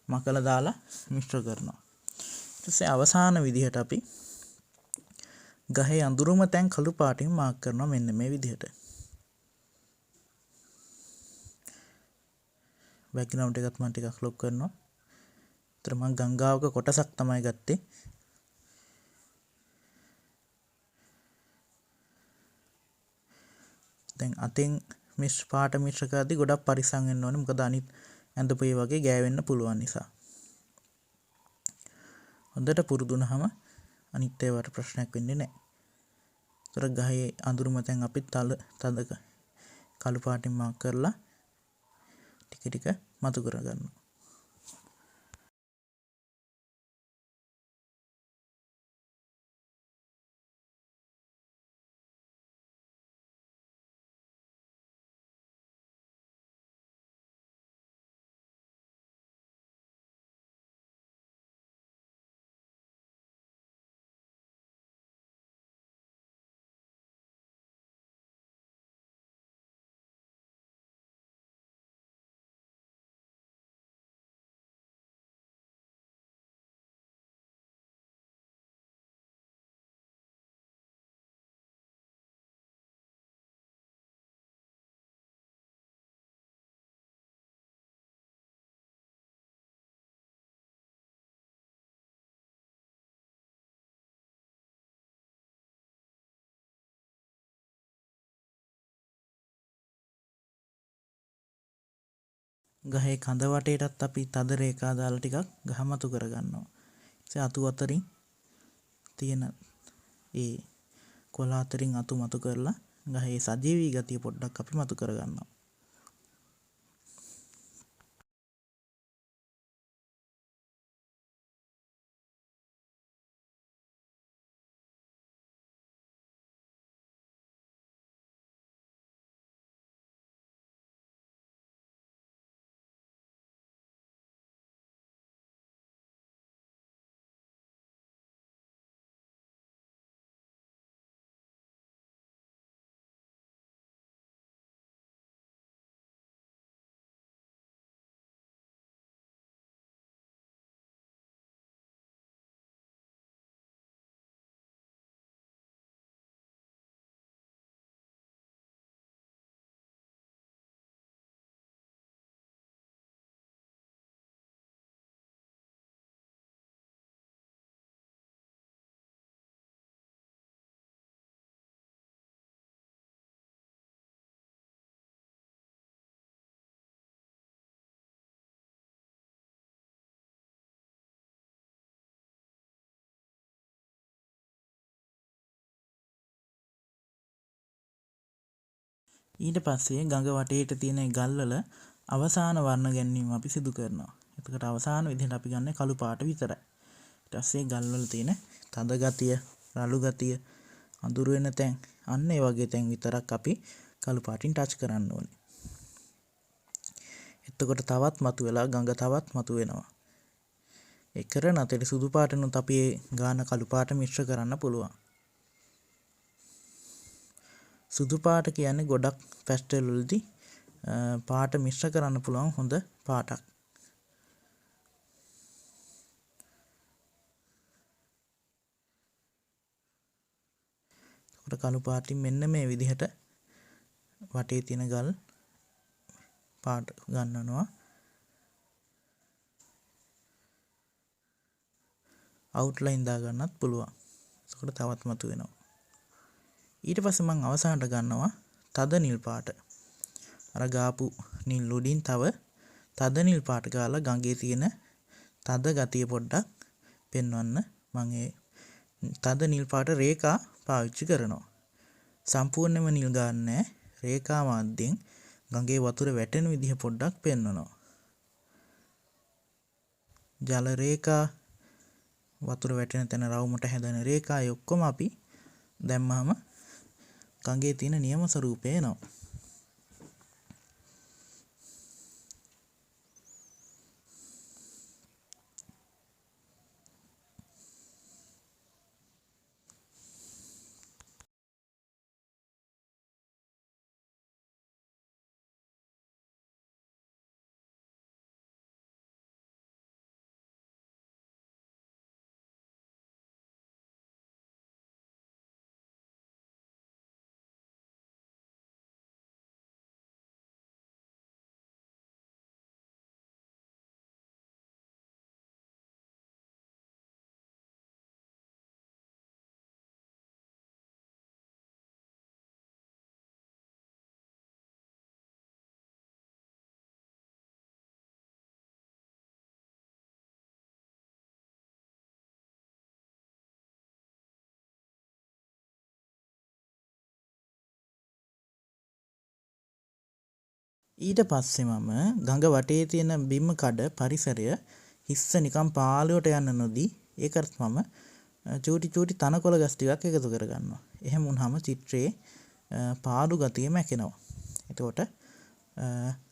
Speaker 1: මකලා දාලා මිශ්‍ර කරනවා. ඊට පස්සේ අවසාන විදිහට අපි ගහේ අඳුරුම තැන් කළු පාටින් මාක් කරනවා මෙන්න මේ විදිහට. බැක්ග්‍රවුන්ඩ් එකත් මම ටිකක් ලොක් කරනවා. ඒතර මම ගංගාවක කොටසක් තමයි ගත්තේ. දැන් අතෙන් මිශ්‍ර පාට මිශ්‍ර කරද්දි ගොඩක් පරිස්සම් වෙන්න ඕනේ. මොකද අනිත් ඇඳපු ඒ වගේ ගෑවෙන්න පුළුවන් නිසා. හොඳට පුරුදු වුණාම අනිත් ඒවාට ප්‍රශ්නයක් වෙන්නේ නැහැ. ඒතර ගහේ අඳුරුම තැන් අපි තද කළු පාටින් මාක් කරලා ටික ටික මතු කරගන්නවා. ගහේ කඳ වටේටත් අපි තද රේඛා දාලා ටිකක් ගහ මතු කරගන්නවා. ඊට අතු අතරින් තියෙන ඒ කොළ අතරින් අතු මතු කරලා ගහේ සජීවී ගතිය පොඩ්ඩක් අපි මතු කරගන්නවා. ඊට පස්සේ ගඟ වටේට තියෙන ගල්වල අවසාන වර්ණ ගැන්වීම අපි සිදු කරනවා. එතකොට අවසාන විදිහට අපි ගන්න කළු පාට විතරයි. ඊට පස්සේ ගල්වල තියෙන තද ගතිය, රළු ගතිය අඳුර වෙන තැන්, අන්න ඒ වගේ තැන් විතරක් අපි කළු පාටින් ටච් කරන්න ඕනේ. එතකොට තවත් මතුවෙලා ගඟ තවත් මතුවෙනවා. ඒ කරන අතරේ සුදු පාටිනුත් අපි ඒ ගාන කළු පාට මිශ්‍ර කරන්න පුළුවන්. සුදු පාට කියන්නේ ගොඩක් පැස්ටල් වලදී පාට මිශ්‍ර කරන්න පුළුවන් හොඳ පාටක්. එතකොට කළු පාටින් මෙන්න මේ විදිහට වටේ තියෙන ගල් පාට ගන්නනවා. අවුට්ලයින් දාගන්නත් පුළුවන්. එතකොට තවත් මතුවෙනවා. ඊට පස්සේ මං අවසානට ගන්නවා තද නිල් පාට. අර ගාපු නිල් උඩින් තව තද නිල් පාට ගාලා ගඟේ තියෙන තද ගතිය පොඩ්ඩක් පෙන්වන්න මං ඒ තද නිල් පාට රේඛා පාවිච්චි කරනවා. සම්පූර්ණයෙන්ම නිල් ගන්නෑ, රේඛා මාධ්‍යයෙන් ගඟේ වතුර වැටෙන විදිහ පොඩ්ඩක් පෙන්වනවා. ජල රේඛා, වතුර වැටෙන තැන රවුමට හැදෙන රේඛා, ඒ ඔක්කොම අපි දැම්මහම ගඟේ තියෙන නියම ස්වරූපය එනවා. ඊට පස්සේ මම ගඟ වටේ තියෙන බිම කඩ පරිසරය හිස්ස නිකන් පාළුවට යන්න නොදී ඒකත් මම චූටි චූටි තනකොළ ගස් ටිකක් එකතු කරගන්නවා. එහෙම වුණාම චිත්‍රයේ පාළු ගතිය මැකෙනවා. එතකොට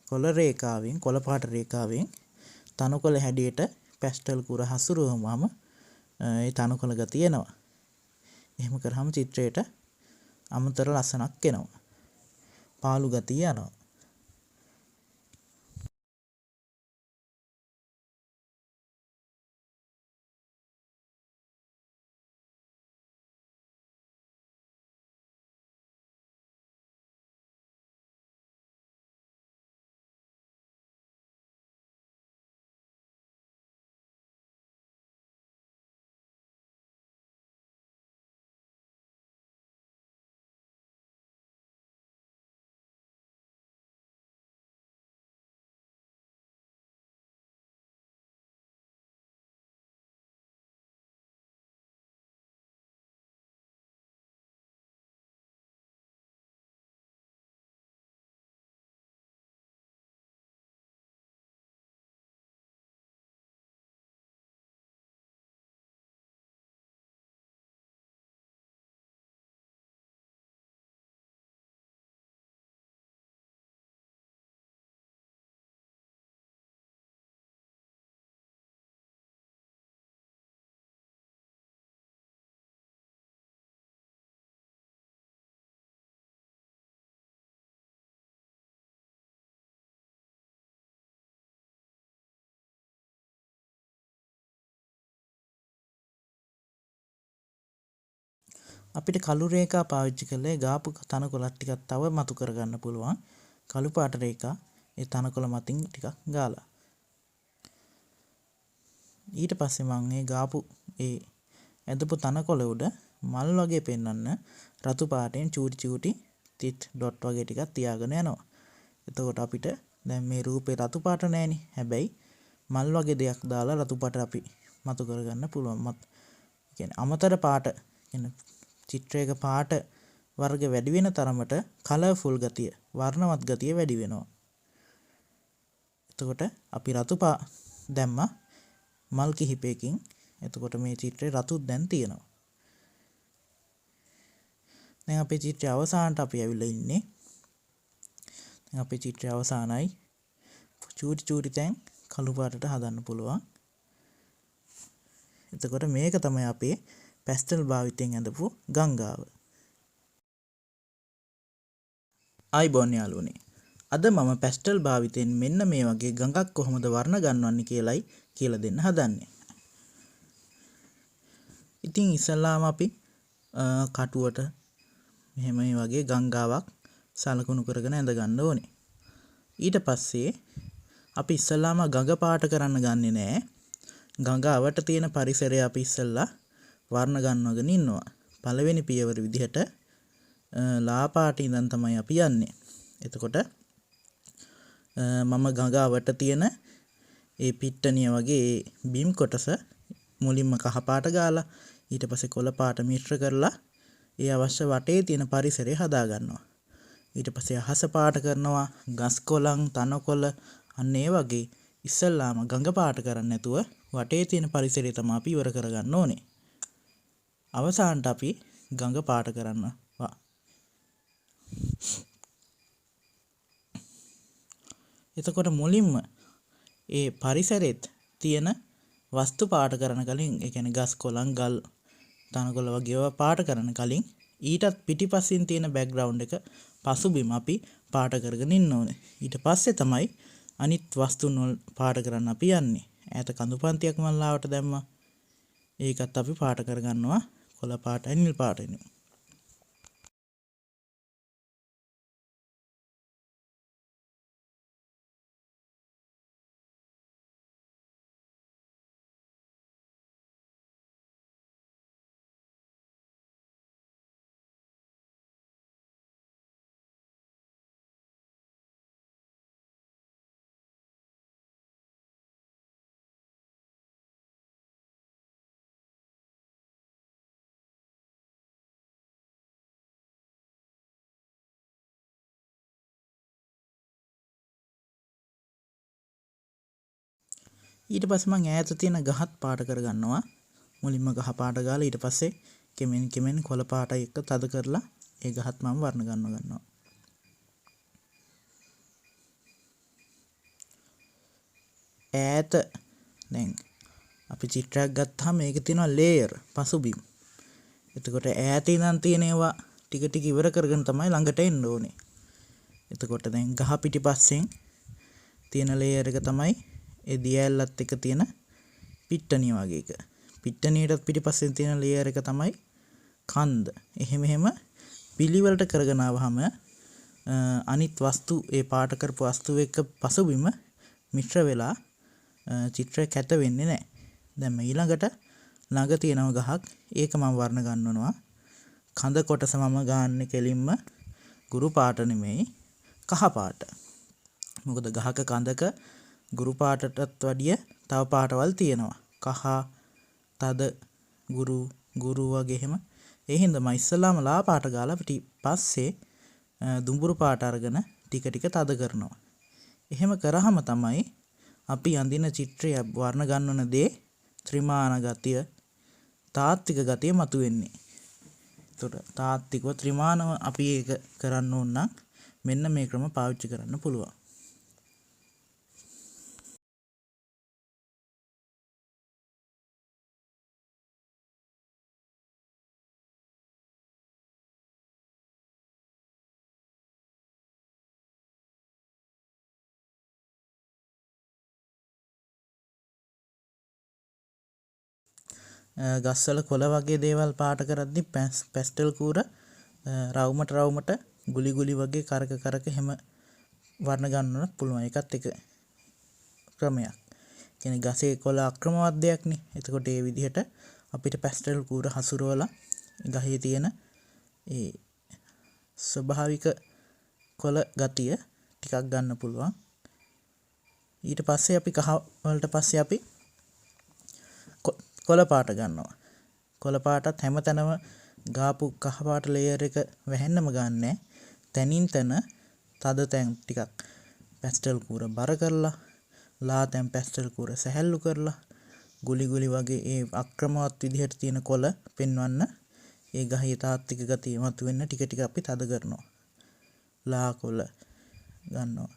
Speaker 1: කොළ රේඛාවෙන්, කොළ පාට රේඛාවෙන් තනකොළ හැඩයට පැස්ටල් කුර හසුරුවුවාම ඒ තනකොළ ගතිය එනවා. එහෙම කරාම චිත්‍රයට අමතර ලස්සනක් එනවා. පාළු ගතිය යනවා. අපිට කළු රේඛා පාවිච්චි කරලා ඒ ගාපු තනකොළ ටිකක් තව මතු කරගන්න පුළුවන්. කළු පාට රේඛා ඒ තනකොළ මතින් ටිකක් ගාලා. ඊට පස්සේ මං ඒ ගාපු ඒ ඇදපු තනකොළ උඩ මල් වගේ පෙන්වන්න රතු පාටෙන් චූටි චූටි තිත් ඩොට් වගේ ටිකක් තියාගෙන යනවා. එතකොට අපිට දැන් මේ රූපේ රතු පාට නෑනේ. හැබැයි මල් වගේ දෙයක් දාලා රතු පාට අපි මතු කරගන්න පුළුවන්. අමතර පාට චිත්‍රයක පාට වර්ග වැඩි වෙන තරමට කලර්ෆුල් ගතිය, වර්ණවත් ගතිය වැඩි වෙනවා. එතකොට අපි රතු පා දැම්මා මල් කිහිපයකින්. එතකොට මේ චිත්‍රේ රතුත් දැන් තියෙනවා. දැන් අපේ චිත්‍රය අවසානට අපි ඇවිල්ලා ඉන්නේ. දැන් අපේ චිත්‍රය අවසానයි. චූටි චූටි තැන් කළු පාටට හදන්න පුළුවන්. එතකොට මේක තමයි අපේ පැස්ටල් භාවිතයෙන් ඇඳපු ගංගාව. ආයිබෝන් යාළුවනේ. අද මම පැස්ටල් භාවිතයෙන් මෙන්න මේ වගේ ගඟක් කොහොමද වර්ණ ගන්වන්නේ කියලයි කියලා දෙන්න හදන්නේ. ඉතින් ඉස්සල්ලාම අපි කටුවට මෙහෙම මේ වගේ ගංගාවක් සලකුණු කරගෙන ඇඳ ගන්න ඕනේ. ඊට පස්සේ අපි ඉස්සල්ලාම ගඟ පාට කරන්න ගන්නෙ නෑ. ගඟ අවට තියෙන පරිසරය අපි ඉස්සල්ලා වර්ණ ගන්නවගෙන ඉන්නවා. පළවෙනි පියවර විදිහට ලා පාට ඉඳන් තමයි අපි යන්නේ. එතකොට මම ගඟ අවට තියෙන ඒ පිට්ටනිය වගේ ඒ බිම් කොටස මුලින්ම කහ පාට ගාලා ඊට පස්සේ කොළ පාට මිශ්‍ර කරලා ඒ අවශ්‍ය වටේ තියෙන පරිසරය හදා ගන්නවා. ඊට පස්සේ අහස පාට කරනවා, ගස් කොළන්, තනකොළ අන්න ඒ වගේ ඉස්සල්ලාම ගඟ පාට කරන්නේ නැතුව වටේ තියෙන පරිසරය තමයි අපි ඉවර කරගන්න ඕනේ. අවසානට අපි ගඟ පාට කරනවා. එතකොට මුලින්ම ඒ පරිසරෙත් තියෙන වස්තු පාට කරන කලින්, ඒ කියන්නේ ගස් කොළන්, ගල්, තනකොළ වගේ ඒවා පාට කරන කලින් ඊටත් පිටිපස්සින් තියෙන බෑග්ග්‍රවුන්ඩ් එක පසුබිම අපි පාට කරගෙන ඉන්න ඕනේ. ඊට පස්සේ තමයි අනිත් වස්තුන් වල පාට කරන්න අපි යන්නේ. ඈත කඳු පන්තියක් මල්ලාවට දැම්මා. ඒකත් අපි පාට කරගන්නවා කොළ පාටයි නිල් පාටයි. ඊට පස්සේ මං ඈත තියෙන ගහත් පාට කරගන්නවා. මුලින්ම ගහ පාට ගාලා ඊට පස්සේ කෙමෙන් කෙමෙන් කොළ පාටයි එක්ක තද කරලා ඒ ගහත් මම වර්ණ ගන්නව ගන්නවා. ඈත දැන් අපි චිත්‍රයක් ගත්තාම මේකේ තියෙනවා ලේයර් පසුබිම්. එතකොට ඈත ඉඳන් තියෙන ඒවා ටික ටික ඉවර කරගෙන තමයි ළඟට එන්න ඕනේ. එතකොට දැන් ගහ පිටිපස්සෙන් තියෙන ලේයර් එක තමයි ඒ දියැලලත් එක්ක තියෙන පිට්ටනිය වගේ එක. පිට්ටනියටත් පිටිපස්සෙන් තියෙන ලේයර් එක තමයි කන්ද. එහෙම එහෙම පිළිවෙලට කරගෙන ආවහම අනිත් වස්තු ඒ පාට කරපු වස්තු එක්ක පසුබිම මිශ්‍ර වෙලා චිත්‍රය කැත වෙන්නේ නැහැ. දැන් මේ ඊළඟට ළඟ තියෙනව ගහක්. ඒක මම වර්ණ ගන්නවනවා. කඳ කොටස මම ගාන්නේ කෙලින්ම ගුරු පාට නෙමෙයි කහ පාට. මොකද ගහක කඳක ගුරු පාටටත් වැඩිය තව පාටවල් තියෙනවා. කහ, තද, ගුරු, ගුරු වගේ එහෙම. ඒ හින්දා මම ඉස්සලාම ලා පාට ගාලා පස්සේ දුඹුරු පාට අරගෙන ටික ටික තද කරනවා. එහෙම කරාම තමයි අපි අඳින චිත්‍රය වර්ණ ගන්නවන දේ ත්‍රිමාන ගතිය, තාත්වික ගතිය මතුවෙන්නේ. එතකොට තාත්විකව ත්‍රිමානව අපි ඒක කරන්න ඕන නම් මෙන්න මේ ක්‍රම පාවිච්චි කරන්න පුළුවන්. ගස්වල කොළ වගේ දේවල් පාට කරද්දි පැස්ටල් කූර රවුමට රවුමට ගුලි ගුලි වගේ කරක කරක එහෙම වර්ණ ගන්නවනත් පුළුවන්. ඒකත් එක ක්‍රමයක්. කියන්නේ ගසේ කොළ අක්‍රමවත් දෙයක්නේ. එතකොට ඒ විදිහට අපිට පැස්ටල් කූර හසුරවලා ගහේ තියෙන ඒ ස්වභාවික කොළ ගතිය ටිකක් ගන්න පුළුවන්. ඊට පස්සේ අපි කහ වලට පස්සේ අපි කොළ පාට ගන්නවා. කොළ පාටත් හැමතැනම ගාපු කහ පාට ලේයර් එක වැහෙන්නම ගන්නෑ. තැනින් තැන තද තැන් ටිකක් පැස්ටල් කූර බර කරලා, ලා තැන් පැස්ටල් කූර සැහැල්ලු කරලා, ගුලි ගුලි වගේ ඒ අක්‍රමවත් විදිහට තියෙන කොළ පෙන්වන්න ඒ ගහේ තාත්වික ගතිය මතුවෙන්න ටික ටික අපි තද කරනවා. ලා කොළ ගන්නවා.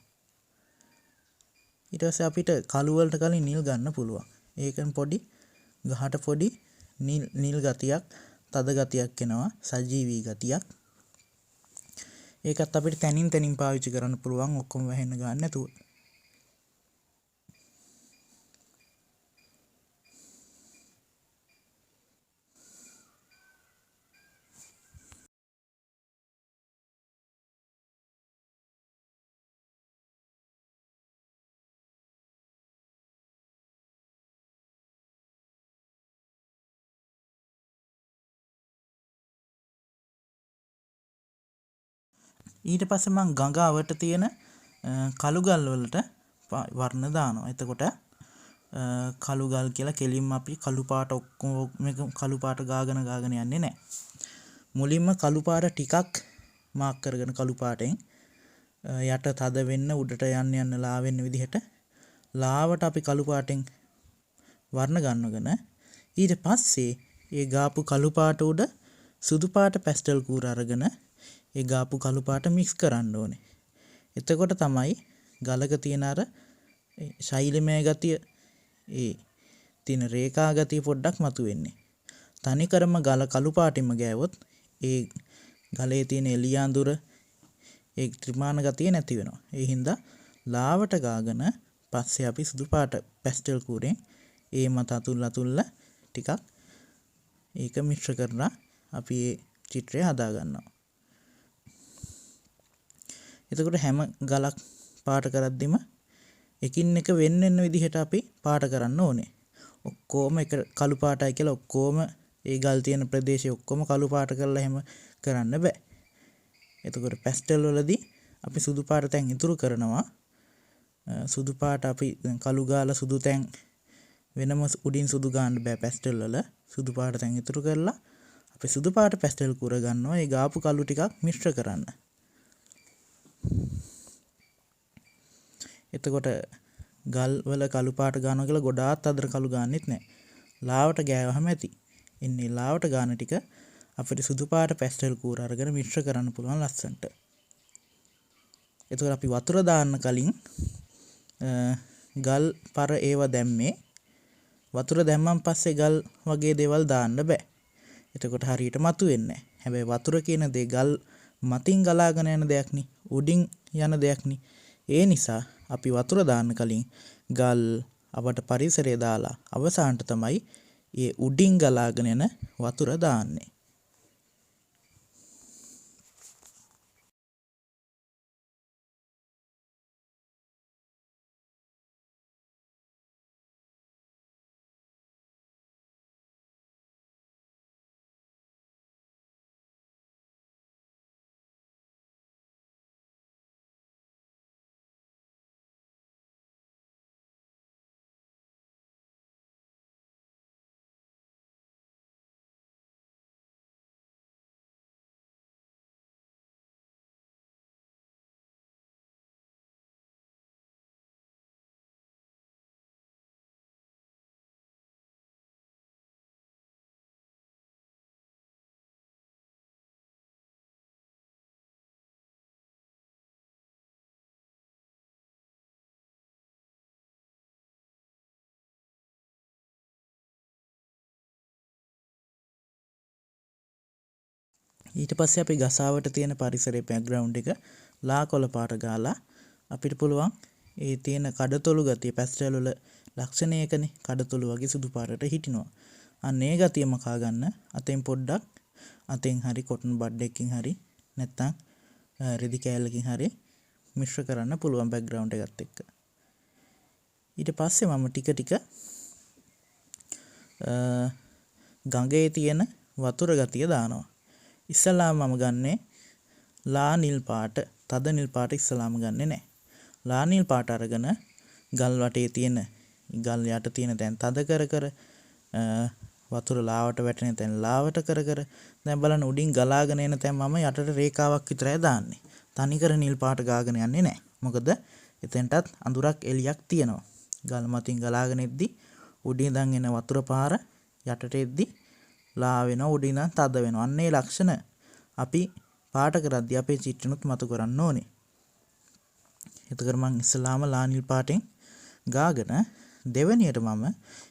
Speaker 1: ඊට පස්සේ අපිට කළු වලට කලින් නිල් ගන්න පුළුවන්. ඒකෙන් පොඩි ගහට පොඩි නිල් ගතියක්, තද ගතියක් එනවා, සජීවී ගතියක්. ඒකත් අපිට තනින් තනින් පාවිච්චි කරන්න පුළුවන්, ඔක්කොම වැහෙන්න ගන්න නැතුව. ඊට පස්සේ මං ගඟ අවට තියෙන කළු ගල් වලට වර්ණ දානවා. එතකොට කළු ගල් කියලා කෙලින්ම අපි කළු පාට ඔක්කොම මේක කළු පාට ගාගෙන ගාගෙන යන්නේ නැහැ. මුලින්ම කළු පාට ටිකක් මාක් කරගෙන කළු පාටෙන් යට තද වෙන්න උඩට යන්න යන්න ලා වෙන්න විදිහට ලාවට අපි කළු පාටෙන් වර්ණ ගන්නගෙන ඊට පස්සේ ඒ ගාපු කළු පාට උඩ සුදු පාට පැස්ටල් කූර අරගෙන ඒ ගාපු කළු පාට මික්ස් කරන්න ඕනේ. එතකොට තමයි ගලක තියෙන අර ශෛලමය ගතිය, ඒ තියෙන රේඛා ගතිය පොඩ්ඩක් මතුවෙන්නේ. තනිකරම ගල කළු පාටින්ම ගෑවොත් ඒ ගලේ තියෙන එළිය අඳුර, ඒ ත්‍රිමාන ගතිය නැති වෙනවා. ඒ හින්දා ලාවට ගාගෙන පස්සේ අපි සුදු පාට පැස්ටල් කූරෙන් ඒ මත අතුල්ල අතුල්ල ටිකක් ඒක මිශ්‍ර කරලා අපි ඒ චිත්‍රය හදා ගන්නවා. එතකොට හැම ගලක් පාට කරද්දිම එකින් එක වෙන් වෙන විදිහට අපි පාට කරන්න ඕනේ. ඔක්කොම එක කළු පාටයි කියලා ඔක්කොම ඒ ගල් තියෙන ප්‍රදේශය ඔක්කොම කළු පාට කරලා එහෙම කරන්න බෑ. එතකොට පැස්ටල් වලදී අපි සුදු පාට තැන් ඉතුරු කරනවා. සුදු පාට අපි දැන් කළු ගාලා සුදු තැන් වෙනම උඩින් සුදු ගාන්න බෑ පැස්ටල් වල. සුදු පාට තැන් ඉතුරු කරලා අපි සුදු පාට පැස්ටල් කුර ගන්නවා. ඒ ගාපු කළු ටිකක් මිශ්‍ර කරන්න. එතකොට ගල් වල කළු පාට ගන්නවා කියලා ගොඩාක් අතර කළු ගන්නෙත් නෑ. ලාවට ගෑවහම ඇති. එන්නේ ලාවට ගාන ටික අපිට සුදු පාට පැස්ටල් කූර අරගෙන මිශ්‍ර කරන්න පුළුවන් ලස්සනට. එතකොට අපි වතුර දාන්න කලින් ගල් පර ඒව දැම්මේ වතුර දැම්මන් පස්සේ ගල් වගේ දේවල් දාන්න බෑ. එතකොට හරියට මතුවෙන්නේ නෑ. හැබැයි වතුර කියන දේ ගල් මතින් ගලාගෙන යන දෙයක් නේ, උඩින් යන දෙයක් නේ. ඒ නිසා අපි වතුර දාන්න කලින් ගල් අපට පරිසරය දාලා අවසානට තමයි ඒ උඩින් ගලාගෙන යන වතුර දාන්නේ. ඊට පස්සේ අපි ගසාවට තියෙන පරිසරයේ බෑග්ග්‍රවුන්ඩ් එක ලා කොළ පාට ගාලා අපිට පුළුවන් ඒ තියෙන කඩතොළු ගතිය පැස්ටල් වල ලක්ෂණ ඒකනේ, කඩතොළු වගේ සුදු පාටට හිටිනවා. අන්න ඒ ගතිය මකා ගන්න අතෙන් පොඩ්ඩක් අතෙන් හරි කොටන් බඩ් එකකින් හරි නැත්තම් රෙදි කෑල්ලකින් හරි මිශ්‍ර කරන්න පුළුවන් බෑග්ග්‍රවුන්ඩ් එකත් එක්ක. ඊට පස්සේ මම ටික ටික ගඟේ තියෙන වතුර ගතිය දානවා. ඉස්සලාම මම ගන්නේ ලා නිල් පාට, තද නිල් පාට ඉස්සලාම ගන්නෙ නෑ. ලා නිල් පාට අරගෙන ගල් වටේ තියෙන ගල් යට තියෙන තැන් තද කර කර වතුර ලාවට වැටෙන තැන් ලාවට කර කර දැන් බලන්න උඩින් ගලාගෙන එන තැන් මම යටට රේඛාවක් විතරයි දාන්නේ. තනිකර නිල් පාට ගාගෙන යන්නේ නෑ. මොකද එතෙන්ටත් අඳුරක් එළියක් තියෙනවා. ගල් මතින් ගලාගෙන එද්දි උඩින් ඉඳන් එන වතුර පාර යටට එද්දි ලා වෙනවා, උඩ ඉඳන් තද වෙනවා. අන්න ඒ ලක්ෂණ අපි පාට කරද්දී අපේ චිත්‍රනුත් මතු කරන්න ඕනේ. එතකොට මං ඉස්සලාම ලා නිල් පාටෙන් ගාගෙන දෙවෙනියට මම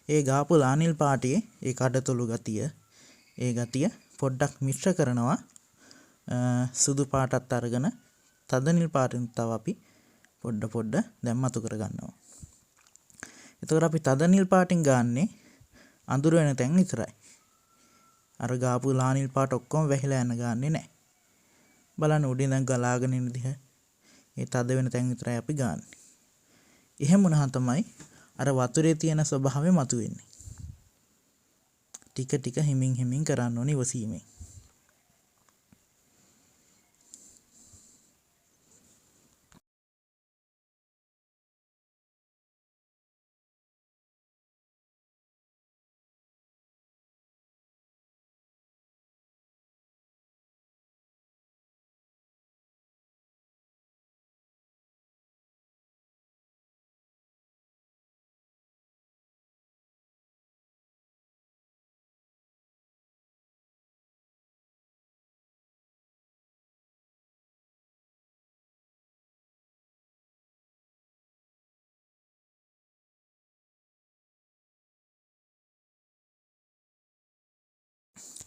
Speaker 1: ඒ ගාපු ලා නිල් පාටේ ඒ කඩතොළු ගතිය, ඒ ගතිය පොඩ්ඩක් මිශ්‍ර කරනවා. සුදු පාටත් අරගෙන තද නිල් පාටෙන් තව අපි පොඩ පොඩ දැන් මතු කරගන්නවා. එතකොට අපි තද නිල් පාටින් ගාන්නේ අඳුර වෙන තැන් විතරයි. අර ගාපු ලා නිල් පාට ඔක්කොම වැහිලා යන ගාන්නේ නෑ. බලන්න උඩින් දැන් ගලාගෙන එන දිහා ඒ තද වෙන තැන් විතරයි අපි ගාන්නේ. එහෙම වුණාම තමයි අර වතුරේ තියෙන ස්වභාවය මතුවෙන්නේ. ටික ටික හිමින් හිමින් කරන්න ඕනේ ඉවසීමෙන්.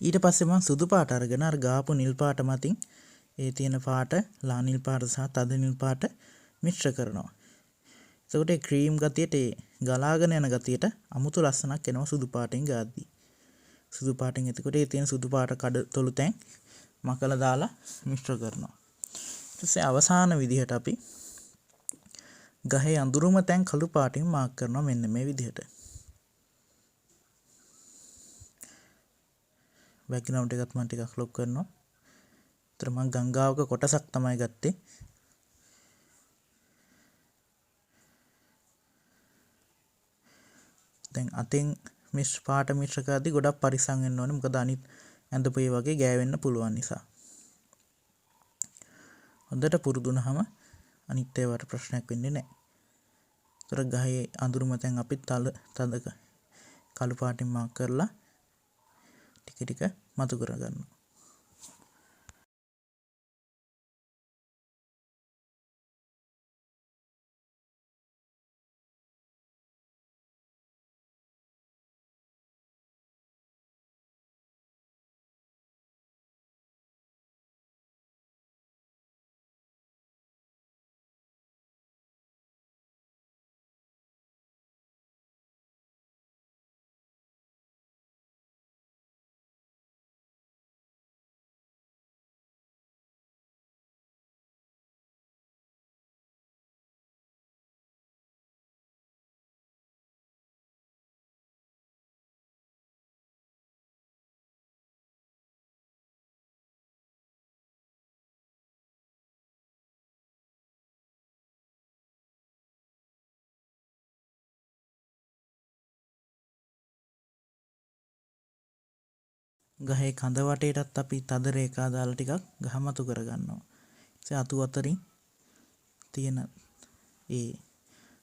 Speaker 1: ඊට පස්සේ මං සුදු පාට අරගෙන අර ගාපු නිල් පාට මතින් ඒ තියෙන පාට ලා නිල් පාට සහ තද නිල් පාට මිශ්‍ර කරනවා. එතකොට ඒ ක්‍රීම් ගතියට, ඒ ගලාගෙන යන ගතියට අමුතු ලස්සනක් එනවා සුදු පාටෙන් ගාද්දි. සුදු පාටෙන් එතකොට ඒ තියෙන සුදු පාට කඩතොළු තැන් මකලා දාලා මිශ්‍ර කරනවා. ඊට පස්සේ අවසාන විදිහට අපි ගහේ අඳුරුම තැන් කළු පාටින් මාක් කරනවා මෙන්න මේ විදිහට. බැක්ග්‍රවුන්ඩ් එකත් මම ටිකක් ලොක් කරනවා. ඒතර මම ගංගාවක කොටසක් තමයි ගත්තේ. දැන් අතෙන් මිශ්‍ර පාට මිශ්‍ර කරද්දි ගොඩක් පරිස්සම් වෙන්න ඕනේ. මොකද අනිත් ඇඳපු ඒ වගේ ගෑවෙන්න පුළුවන් නිසා. හොඳට පුරුදු වුණාම අනිත් ඒවාට ප්‍රශ්නයක් වෙන්නේ නැහැ. ඒතර ගහේ අඳුරුම තැන් අපි තද කළු පාටින් මාක් කරලා ටික ටික මතු කරගන්නවා. ගහේ කඳ වටේටත් අපි තද රේඛා දාලා ටිකක් ගහ මතු කරගන්නවා. ඊට අතු අතරින් තියෙන ඒ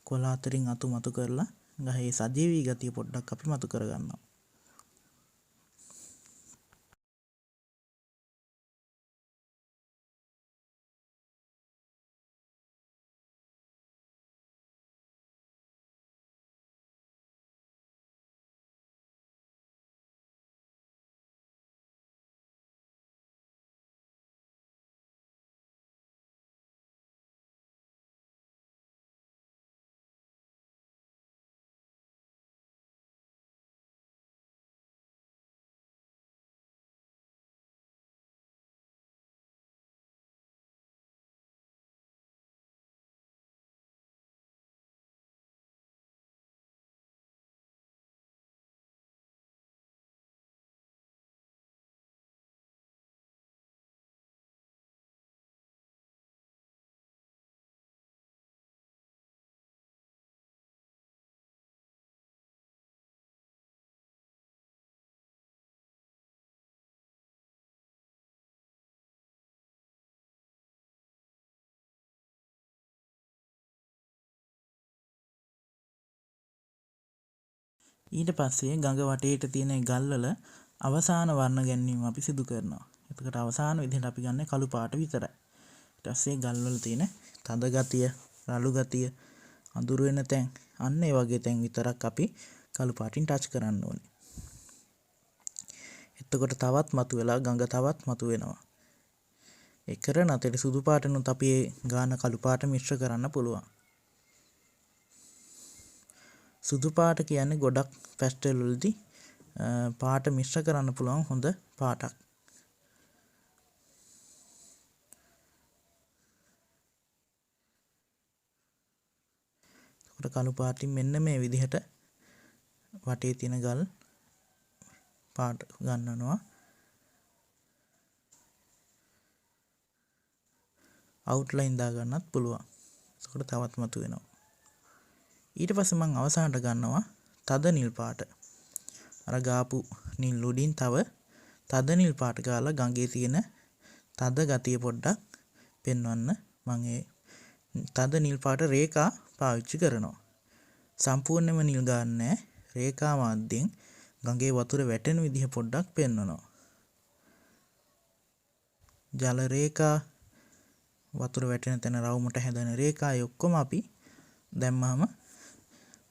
Speaker 1: කොළ අතරින් අතු මතු කරලා ගහේ සජීවී ගතිය පොඩ්ඩක් අපි මතු කරගන්නවා. ඊට පස්සේ ගඟ වටේට තියෙන ගල්වල අවසාන වර්ණ ගැන්වීම අපි සිදු කරනවා. එතකොට අවසාන විදිහට අපි ගන්න කළු පාට විතරයි. ඊට පස්සේ ගල් වල තියෙන තද ගතිය, රළු ගතිය, අඳුර වෙන තැන්, අන්න ඒ වගේ තැන් විතරක් අපි කළු පාටින් ටච් කරන්න ඕනේ. එතකොට තවත් මතුවෙලා ගඟ තවත් මතුවෙනවා. ඒ කරන අතරේ සුදු පාටෙනුත් අපි ඒ ගාන කළු පාට මිශ්‍ර කරන්න පුළුවන්. සුදු පාට කියන්නේ ගොඩක් පැස්ටල් වලදී පාට මිශ්‍ර කරන්න පුළුවන් හොඳ පාටක්. එතකොට කළු පාටින් මෙන්න මේ විදිහට වටේ තියෙන ගල් පාට ගන්නනවා. අවුට්ලයින් දාගන්නත් පුළුවන්. එතකොට තවත් මතුවෙනවා. ඊට පස්සේ මං අවසානට ගන්නවා තද නිල් පාට. අර ගාපු නිල් උඩින් තව තද නිල් පාට ගාලා ගඟේ තියෙන තද ගතිය පොඩ්ඩක් පෙන්වන්න මං ඒ තද නිල් පාට රේඛා පාවිච්චි කරනවා. සම්පූර්ණයෙන්ම නිල් ගන්නෑ, රේඛා මාධ්‍යයෙන් ගඟේ වතුර වැටෙන විදිහ පොඩ්ඩක් පෙන්වනවා. ජල රේඛා, වතුර වැටෙන තැන රවුමට හැදෙන රේඛා, ඒ ඔක්කොම අපි දැම්මහම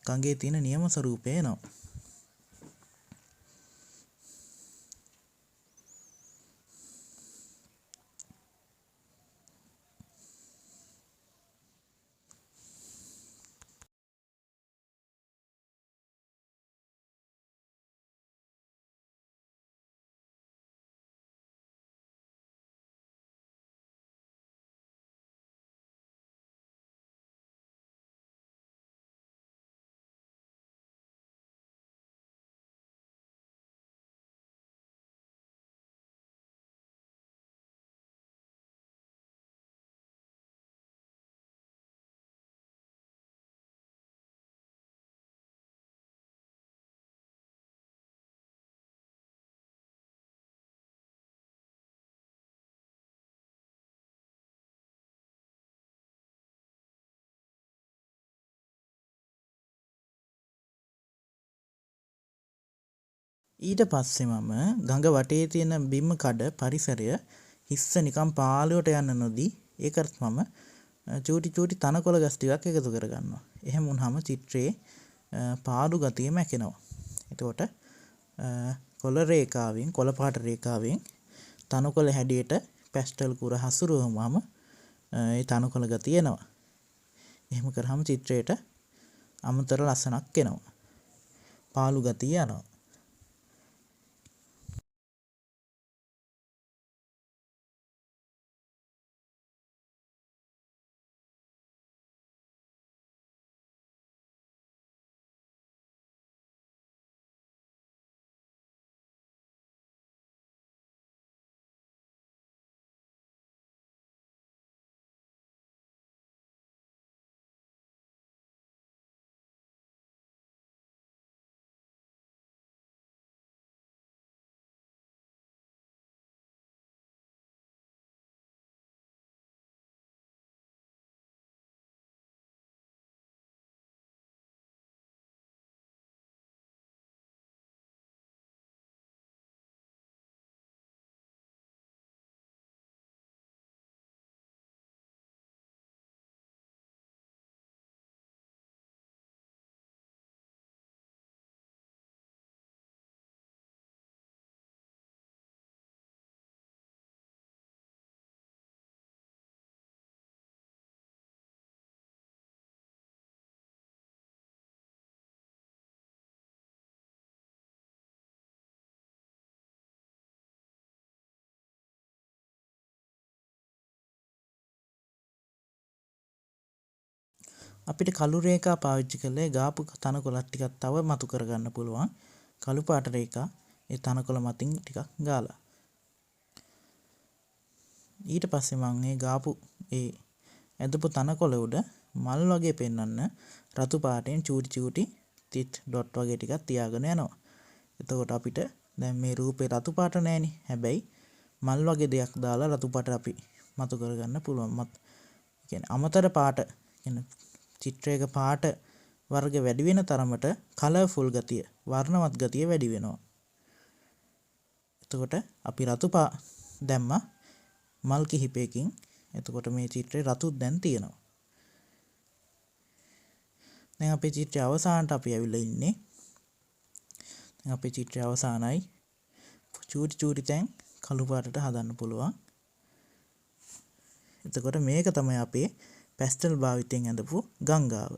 Speaker 1: ගඟේ තියෙන නියම ස්වරූපය එනවා. ඊට පස්සේ මම ගඟ වටේ තියෙන බිම කඩ පරිසරය හිස්ස නිකන් පාළුවට යන්න නොදී ඒකත් මම චූටි චූටි තනකොළ ගස් ටිකක් එකතු කරගන්නවා. එහෙම වුණාම චිත්‍රයේ පාළු ගතිය මැකෙනවා. එතකොට කොළ රේඛාවෙන්, කොළ පාට රේඛාවෙන් තනකොළ හැඩයට පැස්ටල් කුර හසුරුවුවාම ඒ තනකොළ ගතිය එනවා. එහෙම කරාම චිත්‍රයට අමතර ලස්සනක් එනවා. පාළු ගතිය යනවා. අපිට කළු රේඛා පාවිච්චි කරලා ඒ ගාපු තනකොළ ටිකක් තව මතු කරගන්න පුළුවන්. කළු පාට රේඛා ඒ තනකොළ මතින් ටිකක් ගාලා. ඊට පස්සේ මං ඒ ගාපු ඒ ඇදපු තනකොළ උඩ මල් වගේ පෙන්වන්න රතු පාටෙන් චූටි චූටි තිත් ඩොට් වගේ ටිකක් තියාගෙන යනවා. එතකොට අපිට දැන් මේ රූපේ රතු පාට නෑනේ. හැබැයි මල් වගේ දෙයක් දාලා රතු පාට අපි මතු කරගන්න පුළුවන්. කියන්නේ අමතර පාට කියන්නේ චිත්‍රයක පාට වර්ග වැඩි වෙන තරමට කලර්ෆුල් ගතිය, වර්ණවත් ගතිය වැඩි වෙනවා. එතකොට අපි රතු පා දැම්මා මල් කිහිපයකින්. එතකොට මේ චිත්‍රේ රතුත් දැන් තියෙනවා. දැන් අපේ චිත්‍රය අවසානට අපි ඇවිල්ලා ඉන්නේ. දැන් අපේ චිත්‍රය අවසానයි. චූටි චූටි තැන් කළු පාටට හදන්න පුළුවන්. එතකොට මේක තමයි අපේ පැස්ටල් භාවිතයෙන් ඇඳපු ගංගාව.